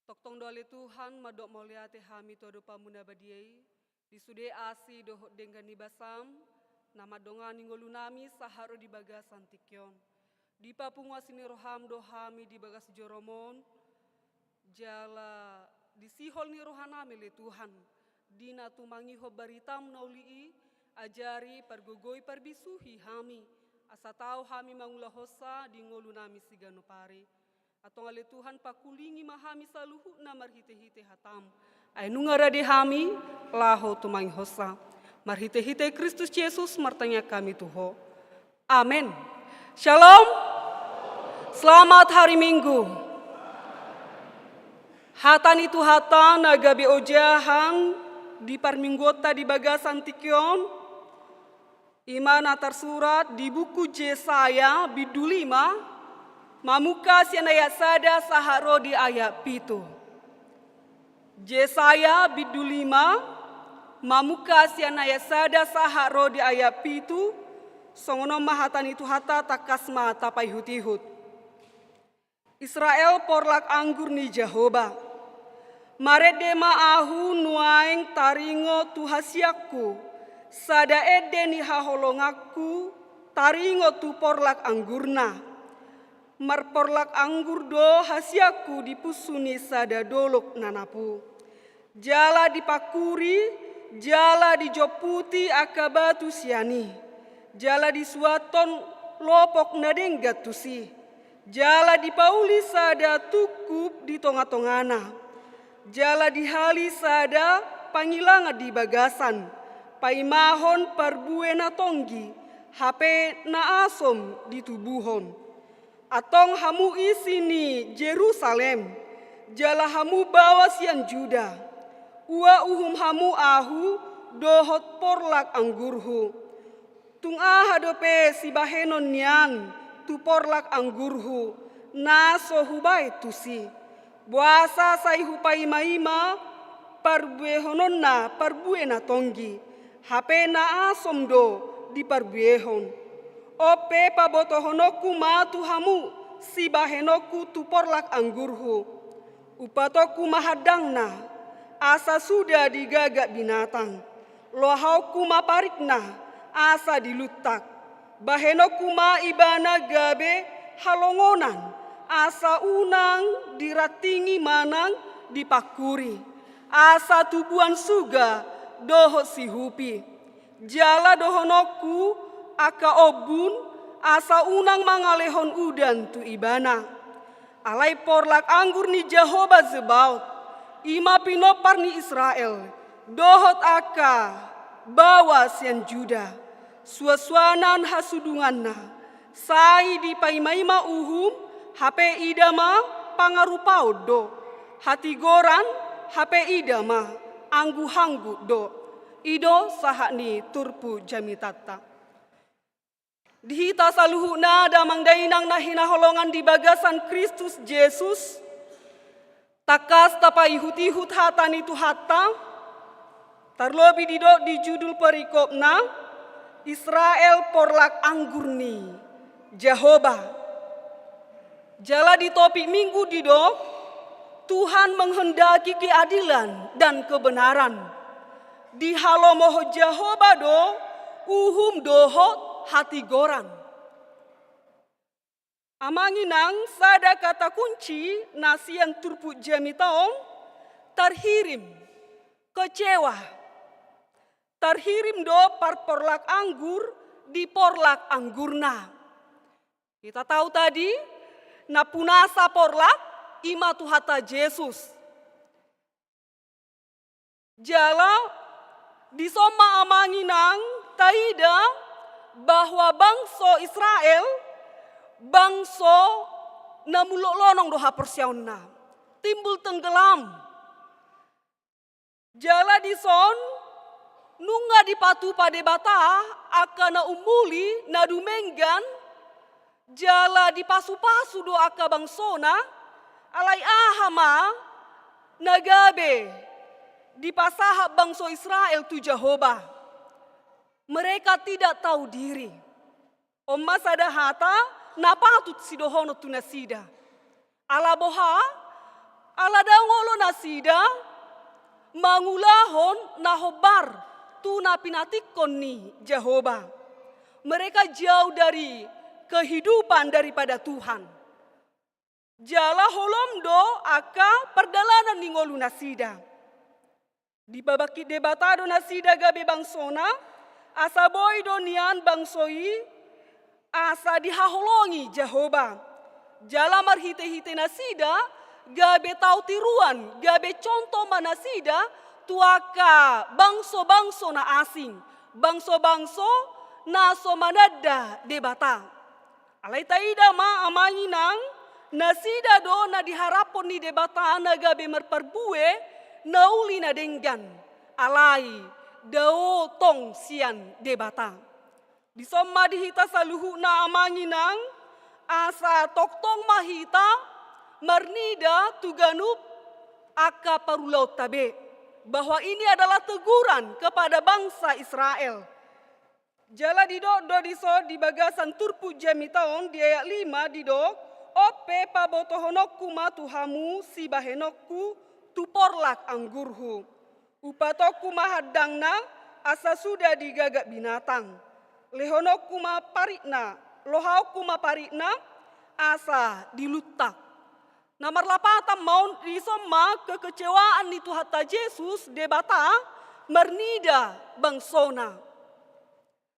Tongtong do ale Tuhan, mandok mauliate hami tu adopanMu na badia i, di sude asi dohot denggan ni basam, na mandongani ngolunami sahat ro di bagasan tingki on. Dipapungu asi ni rohaM do hami di bagas joroM on, jala disihol ni rohanami ale Tuhan, di na tumangihon baritaM na uli i, ajari pargogoi parbisuhi hami, asa tau hami mangulahonsa di ngolunami siganup ari. Antong ale Tuhan, pangkulingi ma hami saluhutna marhitehite hataM. Ai nunga rade hami laho tumangihonsa. Marhitehite Kristus Jesus martangiang hami tu Ho. Amen. Shalom. Selamat hari Minggu. Hata ni Tuhanta na gabe ojahan di parmingguonta di bagasan tingki on, i ma na tarsurat di buku Jesaya bindu lima, mamungka sian ayat sada sahat ro di ayat pitu. Jesaya bindu lima, mamungka sian ayat sada sahat ro di ayat pitu, songon on ma hata ni Tuhanta, tangkas ma tapaihut-ihut. Israel, porlak anggur ni Jahowa. Marende ma ahu nuaeng taringot tu hasianku, sada ende ni haholonganku taringot tu porlak anggurna. Marporlak anggur do hasianku di punsu ni sada dolok na napu. Jala dipangkuri, jala dijomputi angka batu sian i, jala disuanhon lopok na denggan tusi, jala dipauli sada tungkup di tonga-tongana, jala dihali sada pangilangan di bagasan, paimahon parbue na tonggi, hape na asom ditubuhon. Antong hamu isi ni Jerusalem, jala hamu baoa sian Juda, ua uhum hamu ahu dohot porlak anggurhu. Tung aha dope sibahenon nian tu porlak anggurhu, na so hubahen tusi? Boasa sai hupaima-ima parbuehononna parbue na tonggi, hape na asom do diparbuehon? On pe pabotohononku ma tu hamu sibahenonku tu porlak anggurhu. Umpatonku ma handangna, asa suda digagak binatang. Lohaonku ma parikna, asa diluntak. Bahenonku ma ibana gabe halongonan, asa unang dirantingi manang dipangkuri, asa tubuan suga dohot sihupi. Jala dohononku angka ombun, asa unang mangalehon udan tu ibana. Alai porlak anggur ni Jahowa Zebaot, i ma pinompar ni Israel, dohot angka baoa sian Juda, suansuanan hasudunganna, sai dipaima-ima uhum, hape ida ma pangarupaon do, hatigoran, hape ida ma angguhangguh do. I do sahat ni turpuk jamitanta. Di hita saluhutna damang dainang na hinaholongan di bagasan Kristus Jesus, tangkas tapaihut-ihut hata ni Tuhanta, tarlobi didok di judul perikopna, Israel porlak anggur ni Jahowa. Jala di topik Minggu didok, Tuhan menghendaki keadilan dan kebenaran. Dihalomohon Jahowa do uhum dohot hatigoran. Amang inang, sada kata kunci na sian turpuk jamita on, terhirim, kecewa. Terhirim do parporlak anggur di porlak anggurna. Kita tahu tadi, na punasa porlak, i ma Tuhanta Jesus. Jala, dison ma amang inang taida bahwa bangso Israel, bangso na mulok lonong do haporseaonna. Timbul tenggelam. Jala dison, nunga dipatupa Debata angka na umuli, na dumenggan, jala dipasupasu do angka bangsona, alai aha ma na gabe dipasahat bangso Israel tu Jahowa? Mereka tidak tahu diri. On ma sada hata, na patut sidohonon tu nasida. Ala boha? Ala ndang olo nasida mangulahon na hombar tu na pinantikhon ni Jahowa. Mereka jauh dari kehidupan daripada Tuhan. Jala holom do angka pardalanan ni ngolu nasida. Dipabangkit Debata do nasida gabe bangsona, asa boi do nian bangso i asa dihaholongi Jahowa. Jala marhitehite nasida gabe tau tiruan, gabe contoh ma nasida tu angka bangso-bangso na asing, bangso-bangso na so mananda Debata. Alai taida ma, amang inang, nasida do na diharaphon ni Debata na gabe marparbue na uli na denggan. Alai dao tong sian Debata. Dison ma di hita saluhutna, amang inang, asa tongtong ma hita marnida tu ganup angka parulaonta be, bahwa ini adalah teguran kepada bangsa Israel. Jala didok do dison di bagasan turpuk jamita on di ayat lima didok, on pe pabotohononku ma tu hamu sibahenonku tu porlak anggurhu. Umpatonku ma handangna asa suda digagak binatang. Lehononku ma paritna, lohaonku ma paritna asa diluntak. Na marlapatan ma on, dison ma kekecewaan ni Tuhanta Jesus Debata marnida bangsona.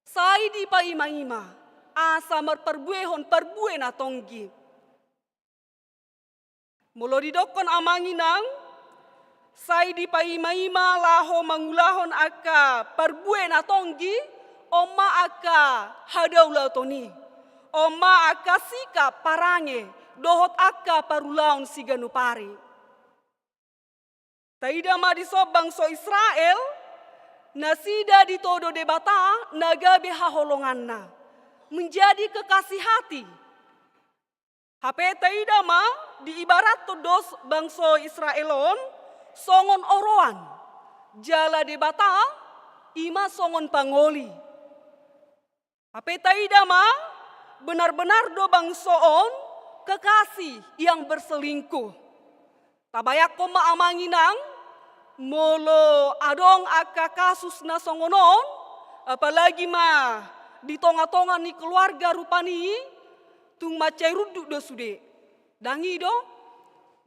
Sai dipaimaima asa marparbuehon parbue na tonggi. Molo didokkon, amang inang, sai dipaimaima laho mangulahon angka parbue na tonggi, on ma angka hadaulaton i, on ma angka sikap parange dohot angka parulaon siganup ari. Taida ma dison bangso Israel, nasida ditodo Debata na gabe haholonganna, menjadi kekasih hati. Hape taida ma, diibarathon do bangso Israel on songon oroan, jala Debata i ma songon pangoli. Hape taida ma, benar-benar do bangso on kekasih yang berselingkuh. Tabayangkon ma, amang inang, molo adong angka kasus na songon on, apalagi ma di tonga-tonga ni keluarga rupani, tung mansai runduk do sude. Ndang i do?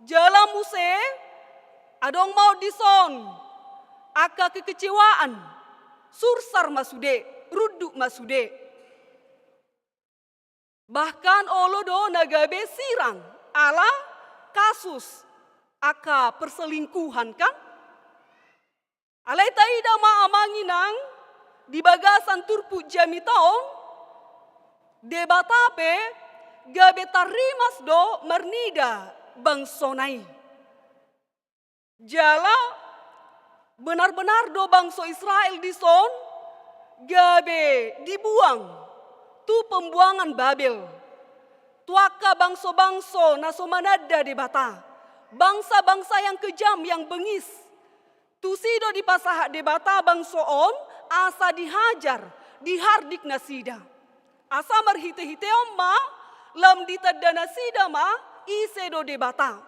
Jala muse adong ma on dison angka kekecewaan, sursar ma sude, runduk ma sude. Bahkan olo do na gabe sirang ala kasus angka perselingkuhan, kan? Alai taida ma, amang inang, di bagasan turpuk jamita on, Debata pe gabe tarrimas do marnida bangsona i. Jala benar-benar do bangso Israel dison gabe dibuang tu pembuangan Babel, tu angka bangso-bangso na so mananda Debata, bangsa-bangsa yang kejam, yang bengis. Tusi do dipasahat Debata bangso on asa dihajar, dihardik nasida. Asa marhite-hite on ma lam ditanda nasida ma ise do Debata.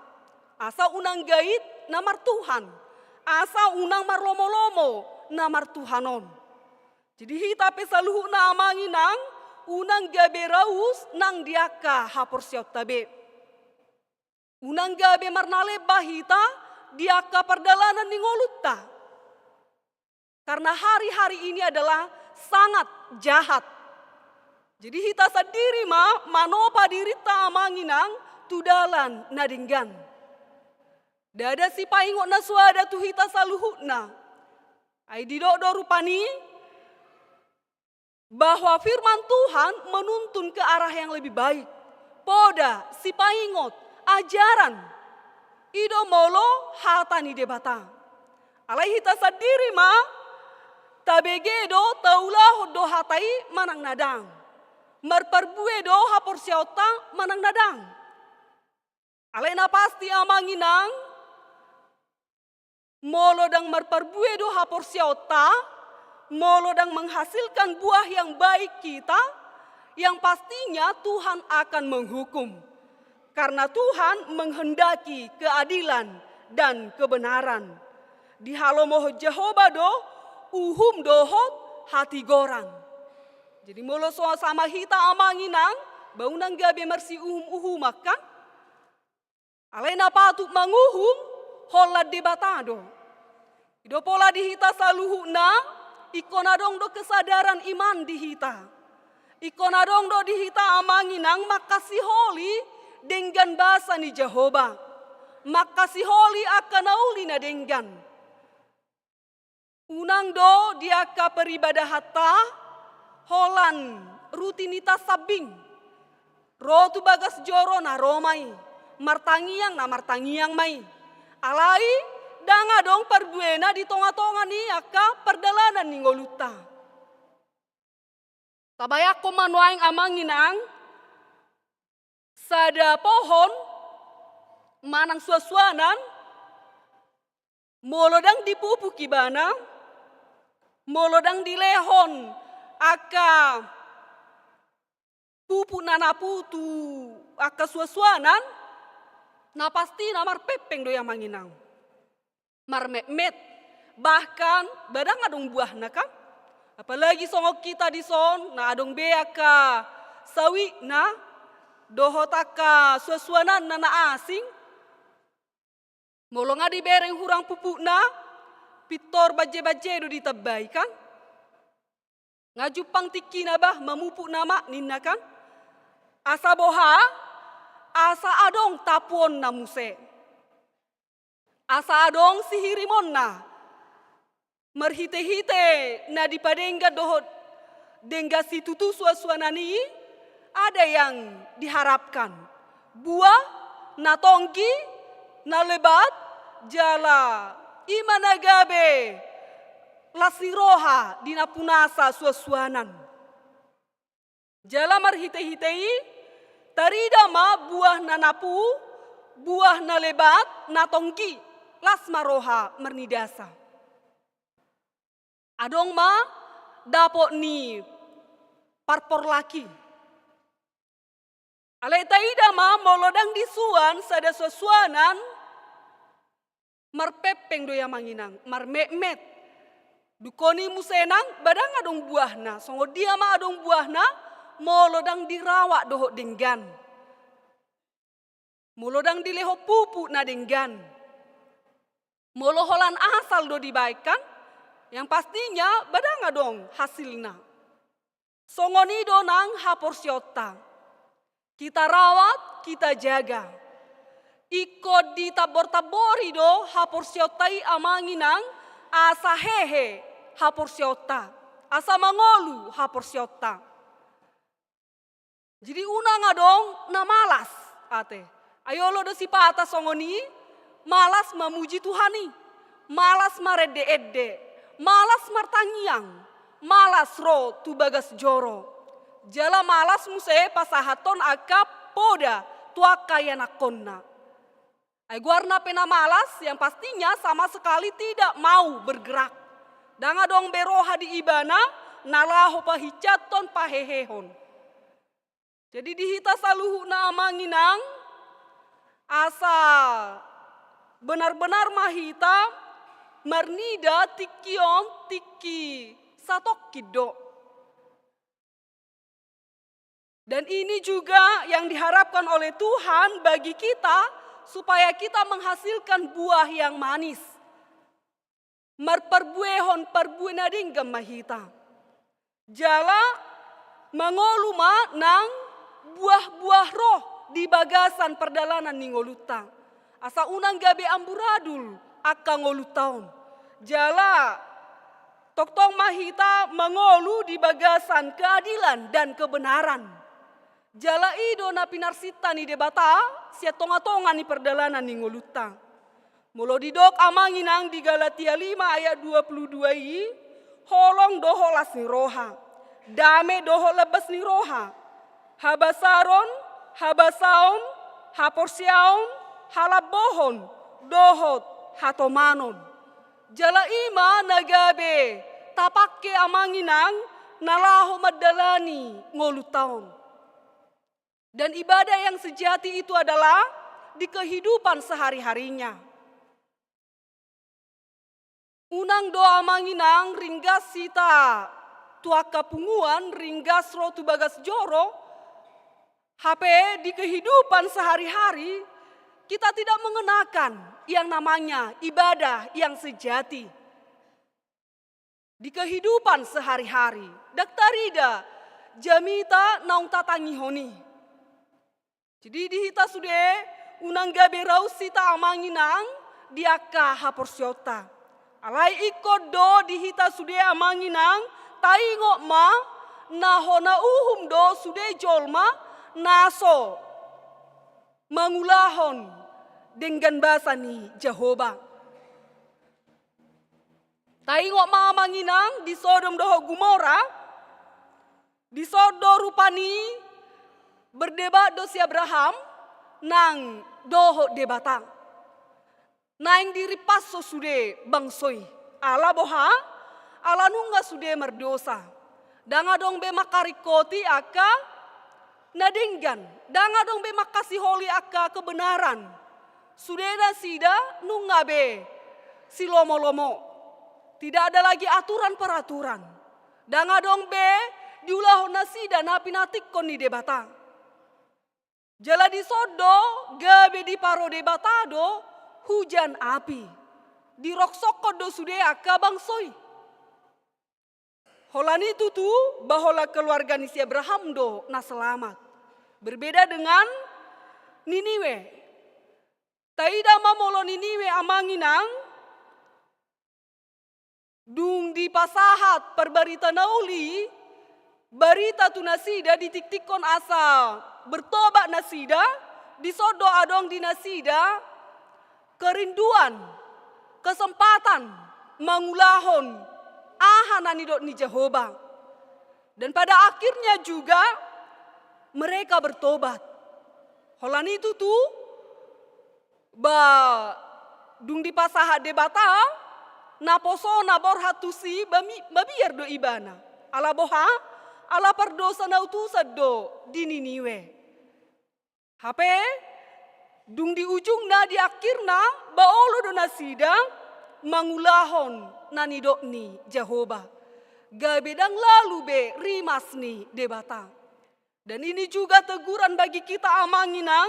Asa unang gait na martuhan, asa unang marlomo-lomo na martuhan on. Jadi hita pe saluhutna, amang inang, unang gabe raus nang di angka haporseaonta be. Unang gabe marnalemba hita di angka pardalanan ni ngolunta. Karena hari-hari ini adalah sangat jahat. Jadi hita sandiri ma manopa dirinta, amang inang, tu dalan na denggan. Ndada sipaingot na so ada tu hita saluhutna. Ai didok do rupani bahwa firman Tuhan menuntun ke arah yang lebih baik. Poda, sipaingot, ajaran, i do molo hata ni Debata. Alai hita sandiri ma tabege do, taulahon do hata i manang na ndang, marparbue do haporseaonta manang na ndang. Alai na pasti, amang inang, molo ndang marparbue do haporseaonta, molo ndang menghasilkan buah yang baik kita, Yang pastinya Tuhan akan menghukum, karena Tuhan menghendaki keadilan dan kebenaran. Dihalomohon Jahowa do uhum dohot hatigoran. Jadi molo so sama hita amang inang, ba unang gabe marsiuhum-uhuman kan? Alai na patut manguhum holan Debata do. I do pola di hita saluhutna, ingkon adong do kesadaran iman di hita. Ingkon adong do di hita amang inang mangkasiholi denggan basa ni Jahowa. Mangkasiholi angka na uli na denggan. Unang do di angka peribadah hata holan rutinitas sambing. Ro tu bagas joro na ro ma i, martangiang na martangiang ma i. Alai ndang adong parbuena di tonga-tonga ni angka pardalanan ni ngolunta. Tabayangkon ma nuaeng amang inang, sada pohon manang suansuanan, molo ndang dipupuk ibana, molo ndang dilehon angka pupuk na napu tu angka suansuanan, na pasti na marpengpeng do i amang inang. Marmetmet, bahkan ba ndang adong buahna kan? Apalagi songon hita dison, na adong be angka sawitna, dohot angka suansuananna na asing. Molo nga dibereng hurang pupukna, pintor banje-banje do ditambai kan? Nga jumpang tingkina bah mamupuk nama ninna kan? Asa boha, asa adong tapuonna muse. Asa adong sihirimonna. Marhite-hite na dipadenggan dohot denggan situtu suansuanan i, ada yang diharapkan. Buah na tonggi, na lebat, jala i ma na gabe las ni roha di napunasa suansuanan. Jala marhite-hite i, tarida ma buah na napu, buah na lebat, na tonggi, las ma roha marnidasa. Adong ma dapot ni parporlak i. Alai taida ma molo ndang disuan sada suansuanan, marpengpeng do i amang inang, marmetmet. Dungkon i muse nang ba ndang adong buahna, songon dia ma adong buahna, molo ndang dirawat dohot denggan. Molo ndang dilehon pupuk na denggan. Molo holan asal do dibaen kan, yang pastinya ba ndang adong hasilna. Songon i do nang haporseaonta. Kita rawat, kita jaga. Ingkon ditambor-tambori do haporseaonta i amang inang, asa hehe haporseaonta, asa mangolu haporseaonta. Jadi unang adong na malas ate. Ai olo do sipata songon i, malas mamuji Tuhan i, malas marende-ende, malas martangiang, malas ro tu bagas joro. Jala malas muse pasahathon angka poda tu angka ianakhonna. Ai goarna pe na malas, yang pastinya sama sekali tidak mau bergerak. Ndang adong be roha di ibana na laho pahinsathon, pahehehon. Jadi di hita saluhutna amang inang, asa benar-benar ma hita marnida tingki on tingki satongkin do. Dan ini juga yang diharapkan oleh Tuhan bagi kita, supaya kita menghasilkan buah yang manis. Marparbuehon parbue na denggan ma hita. Jala mangolu ma nang buah-buah roh di bagasan pardalanan ni ngolunta. Asa unang gabe amburadul angka ngolunta on. Jala tongtong ma hita mangolu di bagasan keadilan dan kebenaran. Jala i do na pinarsinta ni Debata sian tonga-tonga ni pardalanan ni ngolunta. Molo didok amang inang di Galatia lima ayat dua puluh dua i, holong dohot las ni roha, dame dohot lambas ni roha, habasaron, habasaon, haporseaon, halambohon, dohot hatomanon. Jala i ma na gabe tapangke amang inang na laho mandalani ngolunta on. Dan ibadah yang sejati itu adalah di kehidupan sehari-harinya. Unang do amang inang ringgas hita tu angka punguan, ringgas ro tu bagas joro, hape di kehidupan sehari-hari kita tidak mengenakan yang namanya ibadah yang sejati. Di kehidupan sehari-hari, ndang tarida jamita naung tatangihon i. Jadi di hita sude, unang gabe raus hita amang inang di angka haporseaonta. Alai ingkon do di hita sude amang inang, taingot ma na hona uhum do sude jolma na so mangulahon denggan basa ni Jahowa. Taingot ma amang inang di Sodom dohot Gomora, dison do rupani berdebat do si Abraham nang dohot Debata. Naeng dirimpashon sude bangso i. Ala boha? Ala nunga sude mardosa. Ndang adong be mangkaringkoti angka na denggan. Ndang adong be mangkasiholi angka kebenaran. Sude nasida nunga be silomolomo. Tidak ada lagi aturan peraturan. Ndang adong be diulahon nasida na pinantikhon ni Debata. Jala dison do gabe diparo Debata do hujan api. Dirongsokhon do sude angka bangso i. Holan i tutu, ba holan keluarga ni si Abraham do na selamat. Berbeda dengan Niniwe. Taida ma molo Niniwe amang inang, dung dipasahat parbarita na uli, barita tu nasida ditiktikhon asa bertobat nasida, dison do adong di nasida kerinduan, kesempatan mangulahon aha na nidok ni Jahowa. Dan pada akhirnya juga mereka bertobat. Holan i tutu, ba dung dipasahat Debata, naposona borhat tusi, ba mi-, mabiar do ibana. Ala boha? Ala pardosa na utusan do di Niniwe. Hape, dung di ujungna, di akhirna, ba olo do nasida mangulahon na nidok ni Jahowa. Gabe ndang lalu be rimas ni Debata. Dan ini juga teguran bagi kita amang inang,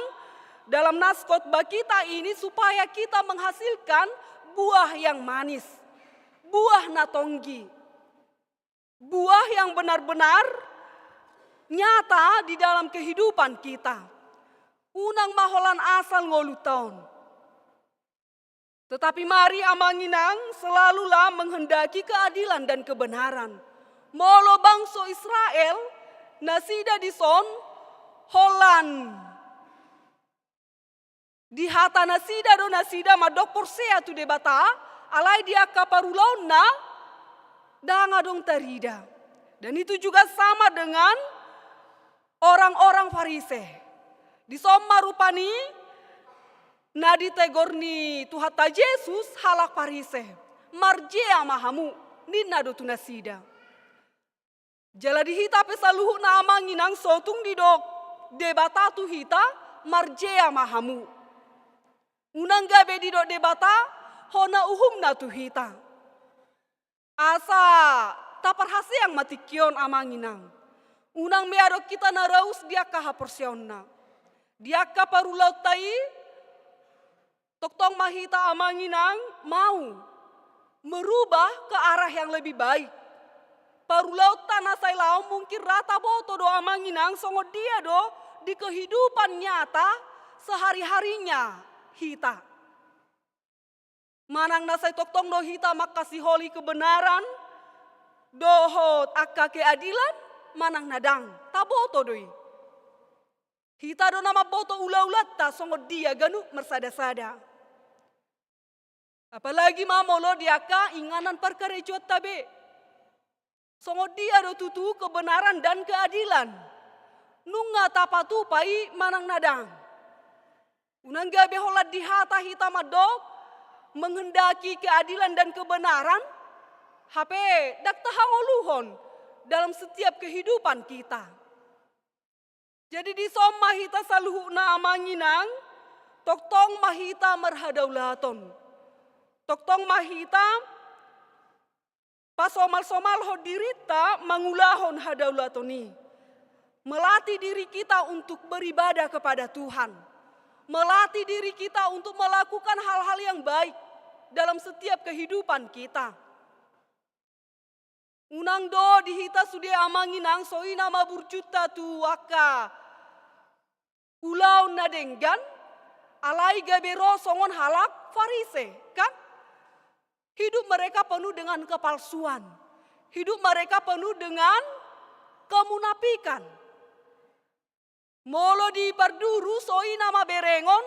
dalam nas khotbah kita ini supaya kita menghasilkan buah yang manis, buah na tonggi, buah yang benar-benar nyata di dalam kehidupan kita. Unang ma holan asal ngolunta on. Tetapi mari amang inang selalulah menghendaki keadilan dan kebenaran. Molo bangso Israel, nasida dison holan di hata nasida do nasida mandok porsea tu Debata, alai di angka parulaonna ndang adong tarida. Dan itu juga sama dengan orang-orang Farise. Dison ma rupani na ditegor ni Tuhanta Jesus halak Farise. Marjea ma hamu, ninna do tu nasida. Jala di hita pe saluhutna amang inang, so tung didok Debata tu hita, marjea ma hamu. Unang gabe didok Debata hona uhumna tu hita. Asa taparhaseang ma tingki on amang inang. Unang be adong hita na raus di angka haporseaonna. Di angka parulaonta i, tongtong ma hita amang inang mau merubah ke arah yang lebih baik. Parulaonta na sai laon mungkin ra taboto do amang inang songon dia do di kehidupan nyata sehari-harinya hita. Manang na sai tongtong do hita mangkasiholi kebenaran dohot angka keadilan, manang na ndang, taboto do i. Hita do na mamboto ulaulanta songon dia ganup marsada-sada. Apalagi ma molo di angka inganan parkarejoanta be. Songon dia do tutu kebenaran dan keadilan? Nunga tapatupa i manang na ndang? Unang gabe holan di hata hita mandok menghendaki keadilan dan kebenaran, hape ndang tahangoluhon dalam setiap kehidupan kita. Jadi dison ma hita saluhutna amang inang, tongtong ma hita marhadaulaton. Tongtong ma hita pasomalsomalhon dirinta mangulahon hadaulaton i. Melatih diri kita untuk beribadah kepada Tuhan. Melatih diri kita untuk melakukan hal-hal yang baik dalam setiap kehidupan kita. Unang do di hita sude amang inang so i nama burjunta tu angka ulaon na denggan, alai gabe ro songon halak Farise, kan? Hidup mereka penuh dengan kepalsuan. Hidup mereka penuh dengan kemunafikan. Molo di parduru so i nama berengon,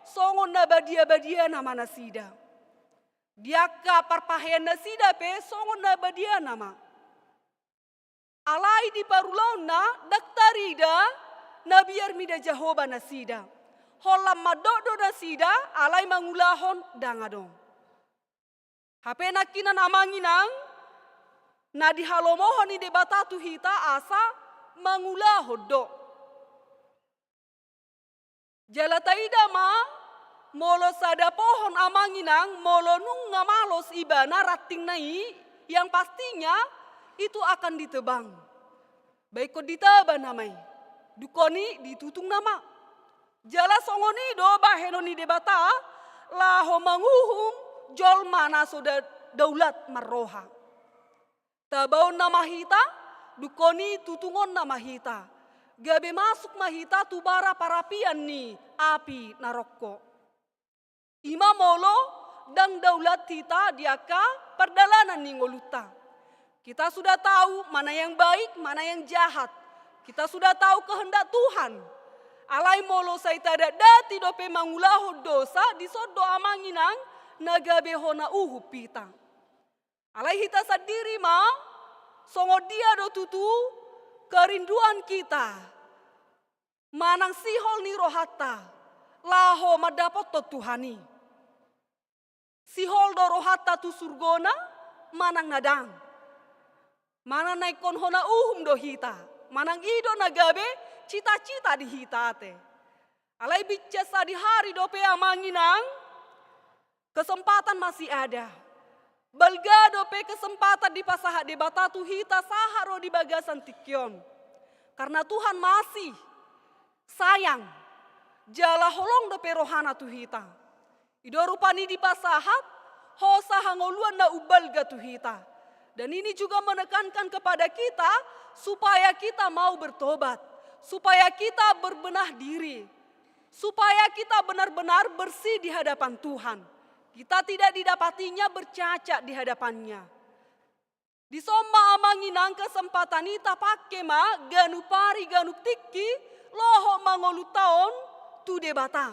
songon na badiabadia nama nasida. Di angka parpahean nasida pe songon na badia nama. Alai di parulaonna ndang tarida na biar mida Jahowa nasida. Holan mandok do nasida, alai mangulahon ndang adong. Hape nangkinan amang inang, na dihalomohon ni Debata tu hita asa mangulahon do. Jala taida ma, molo sada pohon amang inang, molo nunga malos ibana rantingna i, yang pastinya itu akan ditebang. Baen ditaba nama i, dungkon i ditutung nama. Jala songon i do bahenon ni Debata, laho manguhum jolma na so da-, daulat marroha. Tabaon nama hita, dungkon i tutungon nama hita. Gabe masuk ma hita tu bara parapian ni api narokko. I ma molo ndang daulat hita di angka pardalanan ni ngolunta. Kita sudah tahu mana yang baik, mana yang jahat. Kita sudah tahu kehendak Tuhan. Alai molo sai tadatdati dope mangulahon dosa, dison do amang inang na gabe hona uhum hita. Alai hita sandiri ma, songon dia do tutu kerinduan kita manang sihol ni rohanta laho mandapothon Tuhan i. Sihol do rohanta tu surgona manang na ndang. Manang na ingkon hona uhum do hita, manang i do na gabe cita-cita di hita ate. Alai bincang sadihari dope amang inang, kesempatan masih ada. Balga dope kesempatan dipasahat Debata tu hita sahat ro di bagasan tingki on. Karena Tuhan masih sayang, jala holong dope rohana tu hita. I do rupani dipasahat hosa hangoluan na umbalga tu hita. Dan ini juga menekankan kepada kita supaya kita mau bertobat, supaya kita berbenah diri, supaya kita benar-benar bersih di hadapan Tuhan. Kita tidak didapatinya bercacat di hadapan-Nya. Dison ma amang inang kesempatan i tapangke ma ganup ari ganup tingki lohot ma ngolunta on tu Debata.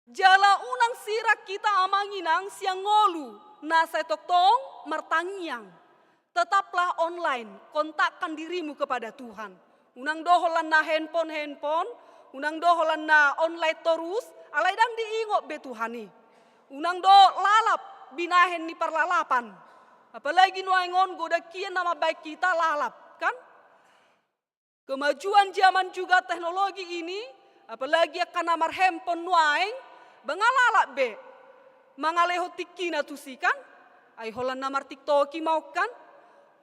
Jala unang sirang hita amang inang sian ngolu na sai tongtong martangiang. Tetaplah online, kontakkan dirimu kepada Tuhan. Unang do holan na handphone-handphone, unang do holan na online torus, alai ndang diingot be Tuhan i. Unang do lalap binahen ni parlalapan. Apalagi nuaeng on godang hian na mambahen hita lalap, kan? Kemajuan zaman juga teknologi ini, apalagi angka na marhandphone nuaeng, ba nga lalap be mangalehon tingkina tusi, kan? Ai holan na martiktoki ma on, kan?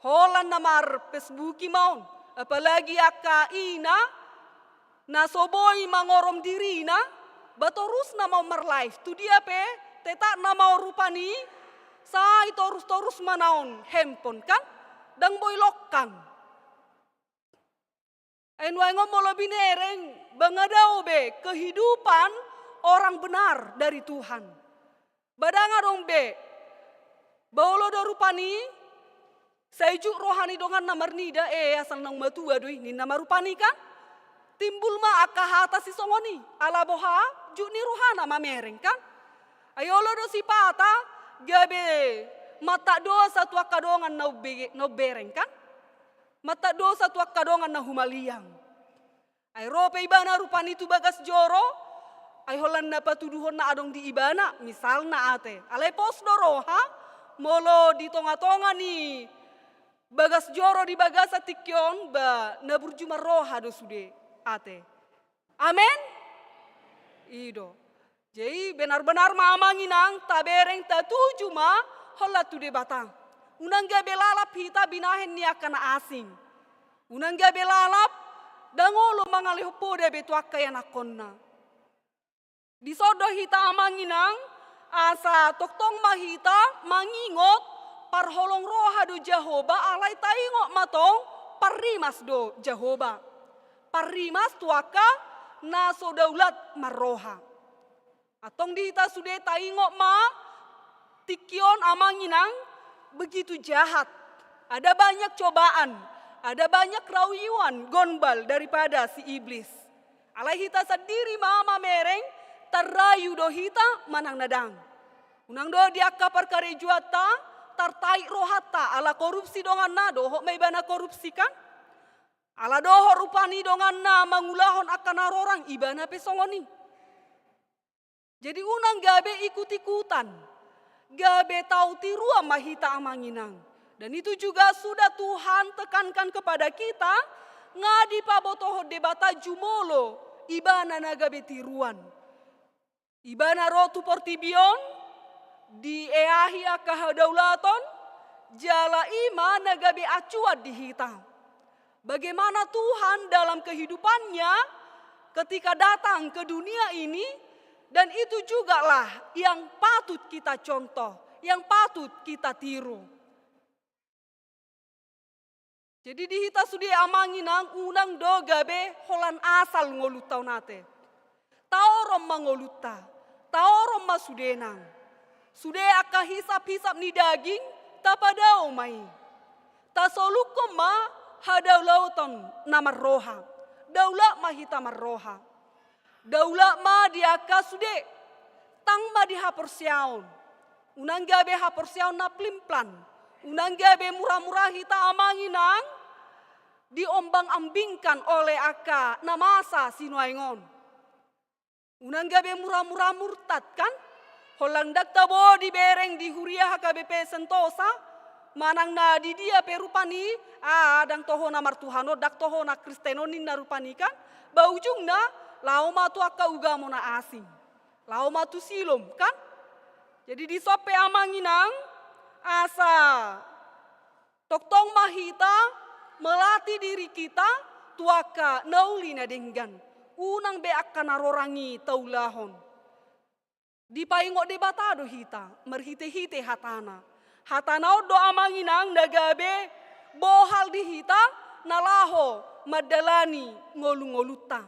Holan na marfacebooki ma on. Apalagi angka ina na so boi mangorom dirina, ba torusna ma on marlive. Tu dia pe tetapna ma on rupani, sai torus-torus ma na on handphone, kan? Ndang boi longkang. Ai nuaeng on molo binereng, ba nga dao be kehidupan orang benar dari Tuhan. Ba ndang adong be. Ba olo do rupani, sai juk roha ni dongan na marnida, eh, asal naung matua do i, ninna ma rupani, kan? Timbul ma angka hata sisongon i, ala boha, juk ni rohana mamereng, kan? Ai olo do sipata, gabe mantak dosa tu angka dongan na umbe-, na umbereng, kan? Mantak dosa tu angka dongan na humaliang. Ai ro pe ibana rupani tu bagas joro, ai holan na patuduhon na adong di ibana, misalna ate. Alai pos do roha, molo di tonga-tonga ni bagas joro di bagasan tingki on, ba na burju marroha do sude ate. Amen? I do. Jadi benar-benar ma amang inang, tabereng, tatuju ma holan tu Debata. Unang gabe lalap hita binahen ni angka na asing. Unang gabe lalap, ndang olo mangalehon poda be tu angka ianakhonna. Dison do hita amang inang, asa tongtong ma hita mangingot parholong roha do Jahowa, alai taingot ma tong parrimas do Jahowa. Parrimas tu angka na so daulat marroha. Antong di hita sude taingot ma, tingki on amang inang begitu jahat. Ada banyak cobaan, ada banyak rayuan gombal daripada si iblis. Alai hita sandiri ma mamereng, tarrayu do hita manang na dang. Unang do di angka parkarejoanta tartait rohanta ala korupsi donganna, dohot ma ibana korupsi kan? Ala dohot rupani donganna mangulahon angka na rorang, ibana pe songon i. Jadi unang gabe ikut-ikutan, gabe tau tiruan ma hita amang inang. Dan itu juga sudah Tuhan tekankan kepada kita, nga dipabotohon Debata jumolo ibana na gabe tiruan. Ibana ro tu portibi on, dieahi angka hadaulaton, jala i ma na gabe acuan di hita. Bagaimana Tuhan dalam kehidupannya ketika datang ke dunia ini, dan itu jugalah yang patut kita contoh, yang patut kita tiru. Jadi di hita sude amang inang, unang do gabe holan asal ngolunta on ate. Taoron ma ngolunta, taoron ma sude nang. Sude angka hisap-hisap ni daging, tapadao ma i. Tasolukkon ma hadaulaton na marroha. Daulat ma hita marroha. Daulat ma di angka sude. Tang ma di haporseaon. Unang gabe haporseaon na plimplan. Unang gabe mura-mura hita amang inang diombang-ambingkan oleh angka na masa sinuaeng on. Unang gabe mura-mura murtad kan? Holan ndang tabo dibereng di huria H K B P Sentosa, manang na di dia pe rupani, a, ndang toho na martuhan on, ndang toho na Kristen on ninna rupani kan? Ba ujungna, laho ma tu angka ugamo na asing. Laho ma tu Silom kan? Jadi dison pe amang inang, asa tongtong ma hita melatih diri kita tu angka na uli na denggan. Unang be angka na rorang i taulahon. Dipaingot Debata do hita marhite-hite hatana. Hatana on do amang inang na gabe bohal di hita na laho mandalani ngolu-ngolunta.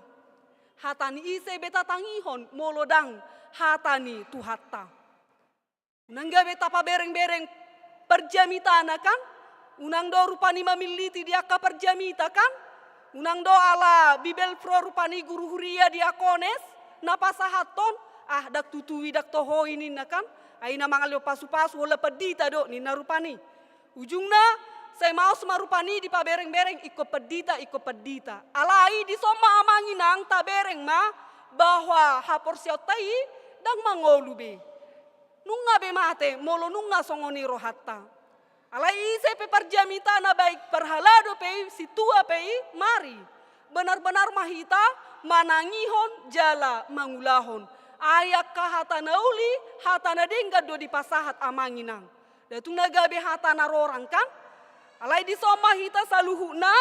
Hata ni ise be tatangihon molo ndang hata ni Tuhanta. Unang gabe tapabereng-bereng parjamitana kan? Unang do rupani mamilliti di angka parjamita kan? Unang do ala Bibelvrouw rupani guru huria diakones na pasahathon, ah, ndang tutu i, ndang toho i ninna kan? Ai na mangalehon pasu-pasu holan pandita do ninna rupani. Ujungna, sai maos ma rupani dipabereng-bereng ingkon pandita, ingkon pandita. Alai dison ma amang inang tabereng ma bahwa haporseaonta i ndang mangolu be. Nunga be mate molo nunga songon i rohanta. Alai ise pe parjamitana, baik parhalado pe i, sintua pe i, mari benar-benar ma hita manangihon jala mangulahon. Ai angka hata na uli, hata na denggan do dipasahat amang inang. Ndang tung na gabe hata na rorang kan? Alai dison ma hita saluhutna,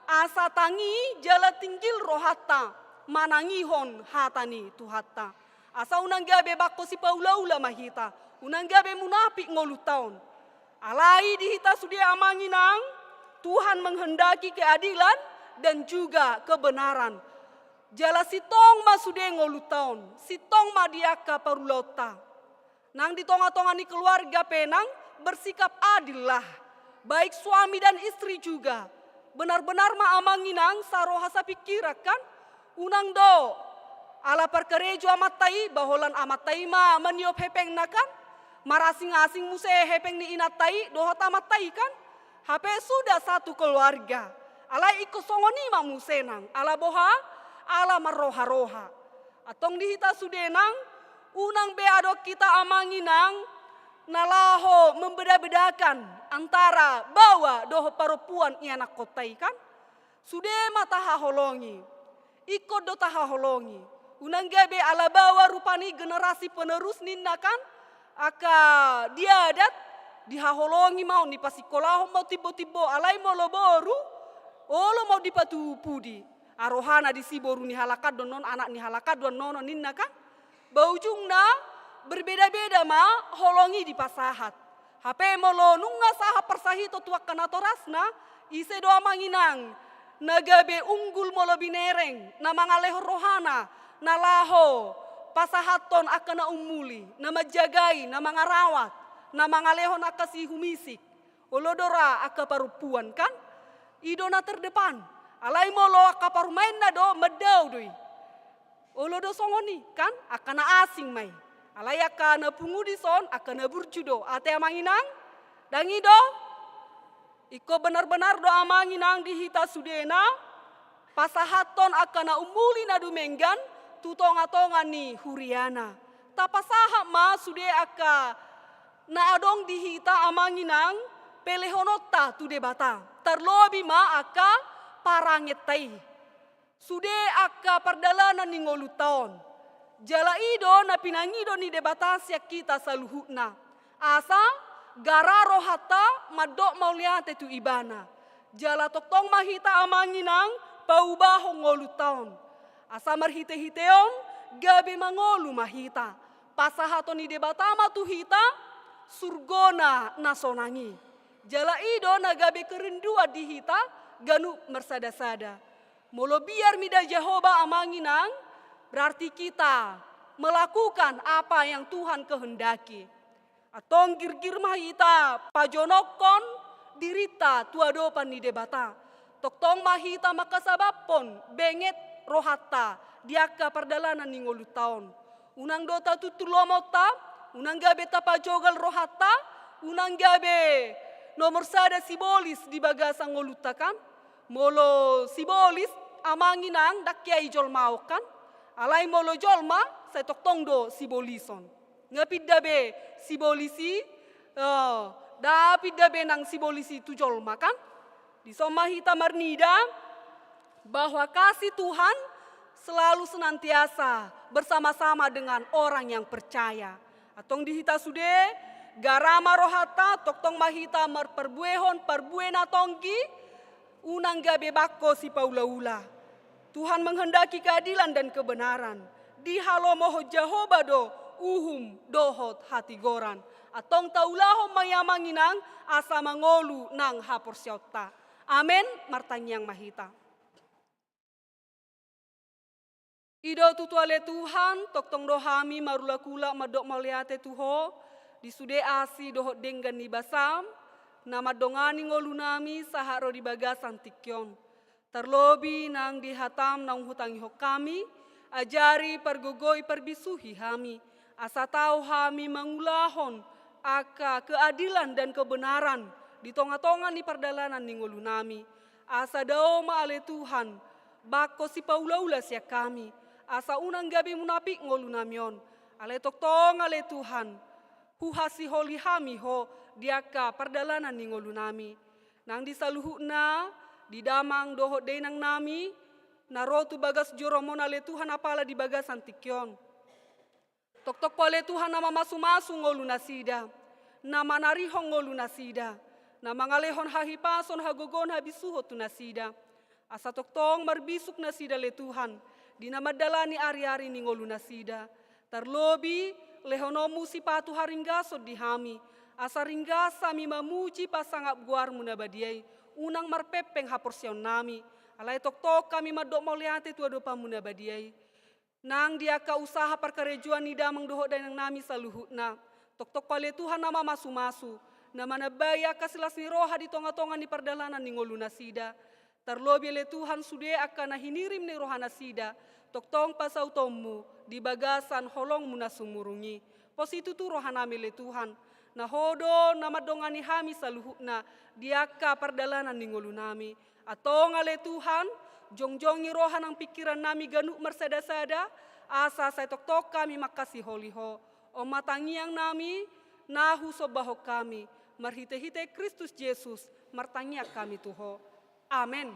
asa tangi jala tinggil rohanta manangihon hata ni Tuhanta. Asa unang gabe bangko sipaula-ula ma hita, unang gabe munafik ngolunta on. Alai di hita sude amang inang, Tuhan menghendaki keadilan dan juga kebenaran. Jala sintong ma sude ngolunta on, sintong ma di angka parulaonta. Nang di tonga-tonga ni keluarga pe nang bersikap adillah, baik suami dan istri juga. Benar-benar ma amang inang saroha sapingkiran kan? Unang do ala parkarejo amanta i, ba holan amanta i ma maniop hepengna kan? Marasing-asing muse hepeng ni inanta i dohot amanta i kan? Hape sudah satu keluarga. Alai ingkon songon i ma muse nang, ala boha? Ala marroha-roha. Antong di hita sude nang, unang be adong hita amang inang na laho membeda-bedakan antara baoa dohot parompuan ianakkonta i kan. Sude ma tahaholongi. Ingkon do tahaholongi. Unang gabe ala baoa rupani generasi penerus ninna kan. Angka di adat dihaholongi ma on, dipasikolahon ma on timbo-timbo, alai molo boru olo ma on dipatudu-pudi. Ai rohana disi boru ni halak an do annon, anak ni halak an do annon ninna kan. Ba ujungna berbeda-beda ma holong i dipasahat. Hape molo nunga sahat parsahiton tu angka natorasna, ise do amang inang na gabe unggul molo binereng, na mangalehon rohana, na laho pasahathon angka na umuli, na manjagai, na mangarawat, na mangalehon angka sihumisik. Olo do ra angka parompuan kan, i do na terdepan. Alai molo angka parumaenna do mandao do i. Olo do songon i kan, angka na asing ma i. Alai angka na pungu dison angka na burju do, ate amang inang. Ndang i do. Ingkon benar-benar do amang inang di hita sudena pasahathon angka na umuli na dumenggan tu tonga-tonga ni huriana. Tapasahat ma sude angka na adong di hita amang inang pelehononta tu Debata, tarlobi ma angka parangenta i. Sude angka pardalanan ni ngolunta on. Jala i do na pinangido ni Debata sian hita saluhutna. Asa gara rohanta mandok mauliate tu Ibana. Jala tongtong ma hita amang inang paubahon ngolunta on. Asa marhite-hite on gabe mangolu ma hita. Pasahaton ni Debata ma tu hita surgona na sonang i. Jala i do na gabe kerinduan di hita ganup marsada-sada. Molo biar mida Jahowa amang inang, berarti kita melakukan apa yang Tuhan kehendaki. Antong girgir ma hita pajonongkon dirinta tu adopan ni Debata. Tongtong ma hita mangkasabaphon benget rohanta di angka pardalanan ni ngolunta on. Unang do tatuntu lomonta, unang gabe tapajogal rohanta, unang gabe nomor sada sibolis di bagasan ngolunta kan. Molo sibolis amang inang ndang kiai jolmaon kan. Alai molo jolma sai tongtong do sibolison. Nga pinda be sibolis i, eh, ndang pinda be nang sibolis i tu jolma kan. Dison ma hita marnida bahwa kasih Tuhan selalu senantiasa bersama-sama dengan orang yang percaya. Antong di hita sude, gara ma rohanta, tongtong ma hita marparbuehon parbue na tonggi, unang gabe bangko sipaula-ula. Tuhan menghendaki keadilan dan kebenaran. Dihalomohon Jahowa do uhum dohot hatigoran. Antong taulahon ma i amang inang asa mangolu nang haporseaonta. Amen, martangiang ma hita. I do tutu ale Tuhan, tongtong do hami marulak-ulak mandok mauliate tu Ho, di sude asi dohot denggan ni basam, na mandongani ngolunami sahat ro di bagasan tingki on. Tarlobi nang di hatam naung hutangihon hami, ajari, pargogoi, parbisuhi hami, asa tau hami mangulahon angka keadilan dan kebenaran di tonga-tonga ni pardalanan ni ngolunami. Asa dao ma ale Tuhan, bangko sipaula-ula sian hami, asa unang gabe munapik ngolunami on. Alai tongtong ale Tuhan, huhasiholi hami Ho di angka pardalanan ni ngolunami. Nang di saluhutna, di damang dohot dainangnami, na ro tu bagas joroM on ale Tuhan apala di bagasan tingki on. Tongtong Ho ale Tuhan na mamasu-masu ngolunasida, na manarihon ngolunasida, na mangalehon hahipason, hagogoon, habisuhon tu nasida. Asa tongtong marbisuk nasida ale Tuhan, di na mandalani ari-ari ni ngolunasida. Tarlobi, lehononMu sipatu haringgason di hami, asa ringgas hami mamuji pasangap goarMu na badia i, unang marpengpeng haporseaonnami. Alai tongtong hami mandok mauliate tu adopanMu na badia i. Nang di angka usaha parkarejoan ni damang dohot dainangnami saluhutna. Tongtong Ho ale Tuhan na mamasu-masu, na manambai angka silas ni roha di tonga-tonga ni pardalanan ni ngolunasida. Tarlobi ale Tuhan sude angka na hinirim ni rohanasida, tongtong pasautonMu di bagasan holongMu na sumurung i. Pos i tutu rohanami ale Tuhan, na Ho do na mandongani hami saluhutna di angka pardalanan ni ngolunami. Antong ale Tuhan, jongjongi roha nang pingkirannami ganup marsada-sada, asa sai tongtong hami manghasiholi Ho. On ma tangiangnami, na husombahon hami, Marhite-hite Kristus Jesus, martangiang hami tu Ho. Amen.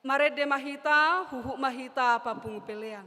Marende ma hita, huhut ma hita papungu pelean.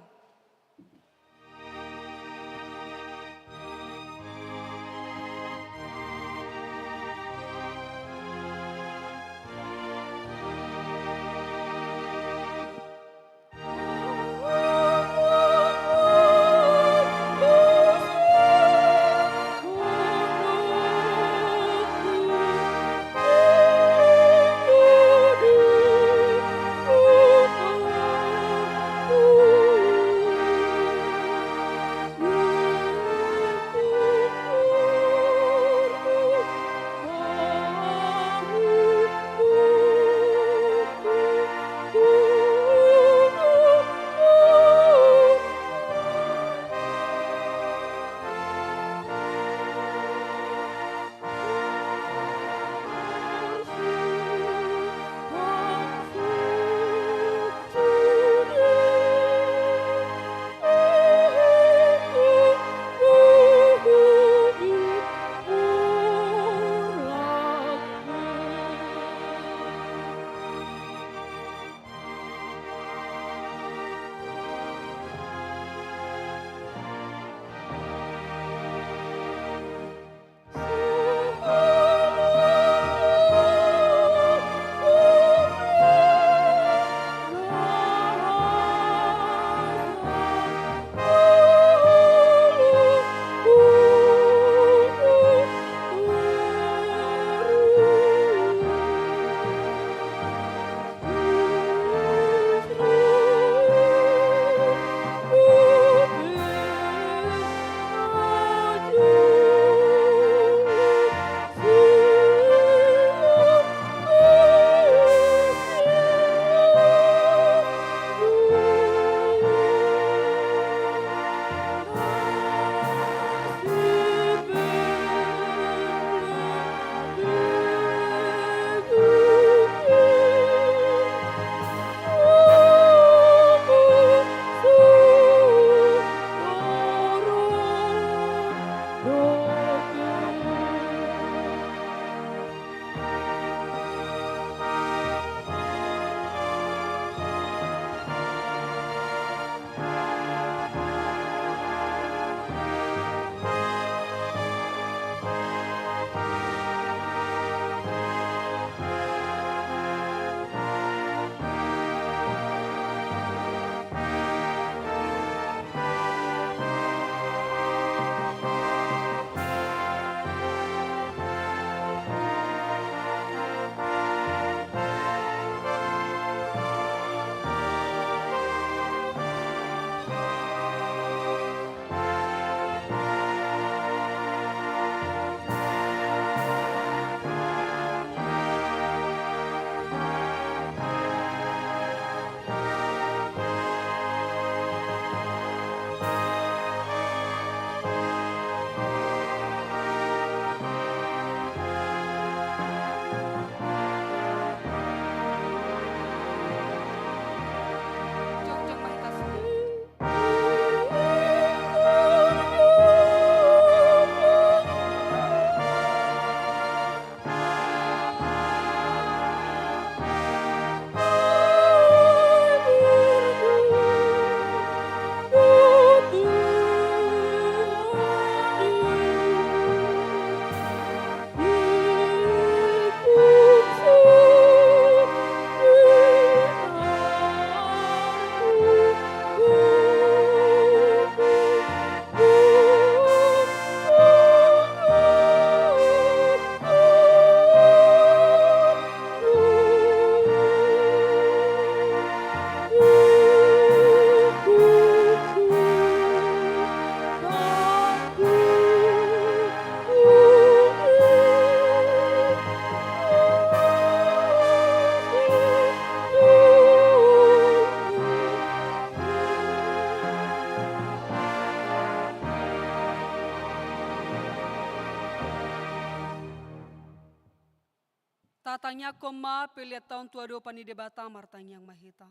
Tatangiangkon ma peleanta on tu adopan ni Debata. Martangiang ma hita.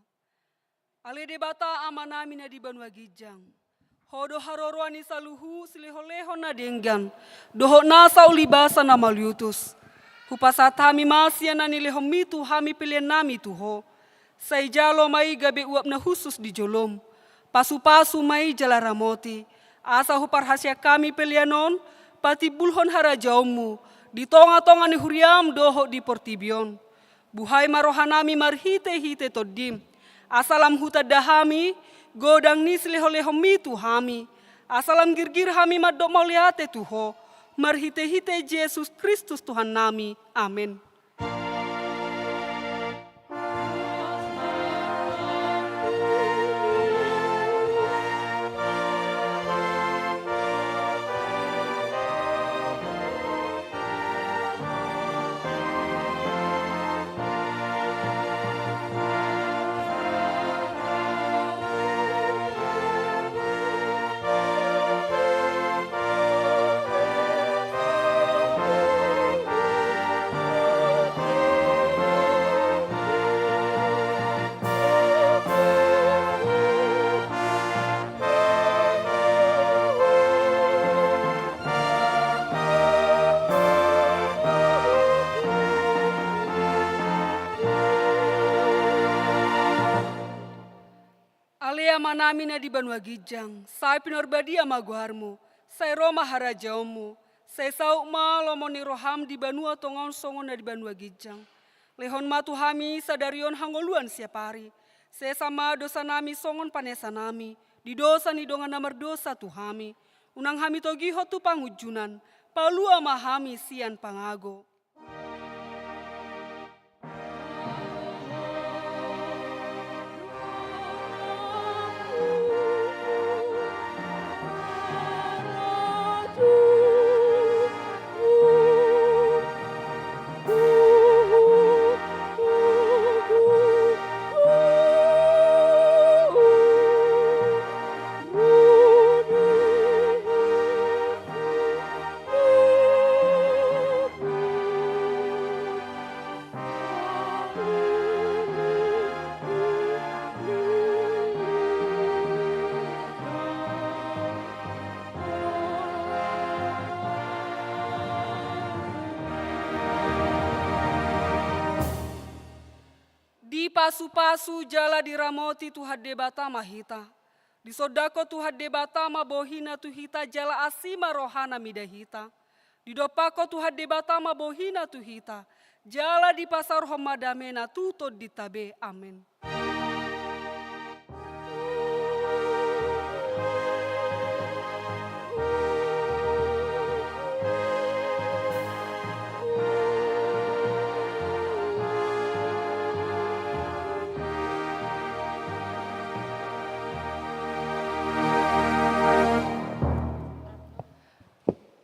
Ale Debata Amanami na di banua ginjang, Ho do haroroan ni saluhut silehonlehon na denggan, dohot nasa ulibasa na mauliutus. Hupasahat hami ma sian na nilehonmi tu hami peleannami tu Ho. Sai jalo ma i gabe uap na hushus di jolom. Pasupasu ma i jala ramoti, asa huparhaseang hami pelean on patimbulhon harajaonmu di tongatonga ni huriam dohot di portibi on. Buhai ma rohanami marhitehite Tondim, asa lam hutanda hami godang ni silehonlehonmi tu hami, asa lam girgir hami mandok mauliate tu Ho, marhitehite Jesus Kristus Tuhannami. Amen. Ale Amanami na di banua ginjang, sai pinarbadia ma goarmu, sai ro ma harajaonmu, sai saut ma lomo ni roham di banua tonga on songon na di banua ginjang. Lehon ma tu hami sadari on hangoluan siapari. Sesa ma dosanami songon panesanami di dosa ni dongan na mardosa tu hami. Unang hami togihon tu pangunjunan, palua ma hami sian pangago. Dipasupasu jala diramoti Tuhan Debata ma hita. Disondangkon Tuhan Debata ma bohina tu hita jala asi ma rohana mida hita. Didompakkon Tuhan Debata ma bohina tu hita, jala dipasaorhon ma damena tu tondinta be. Amen.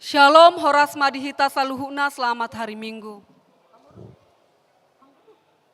Syalom, horas ma di hita saluhutna, selamat hari Minggu.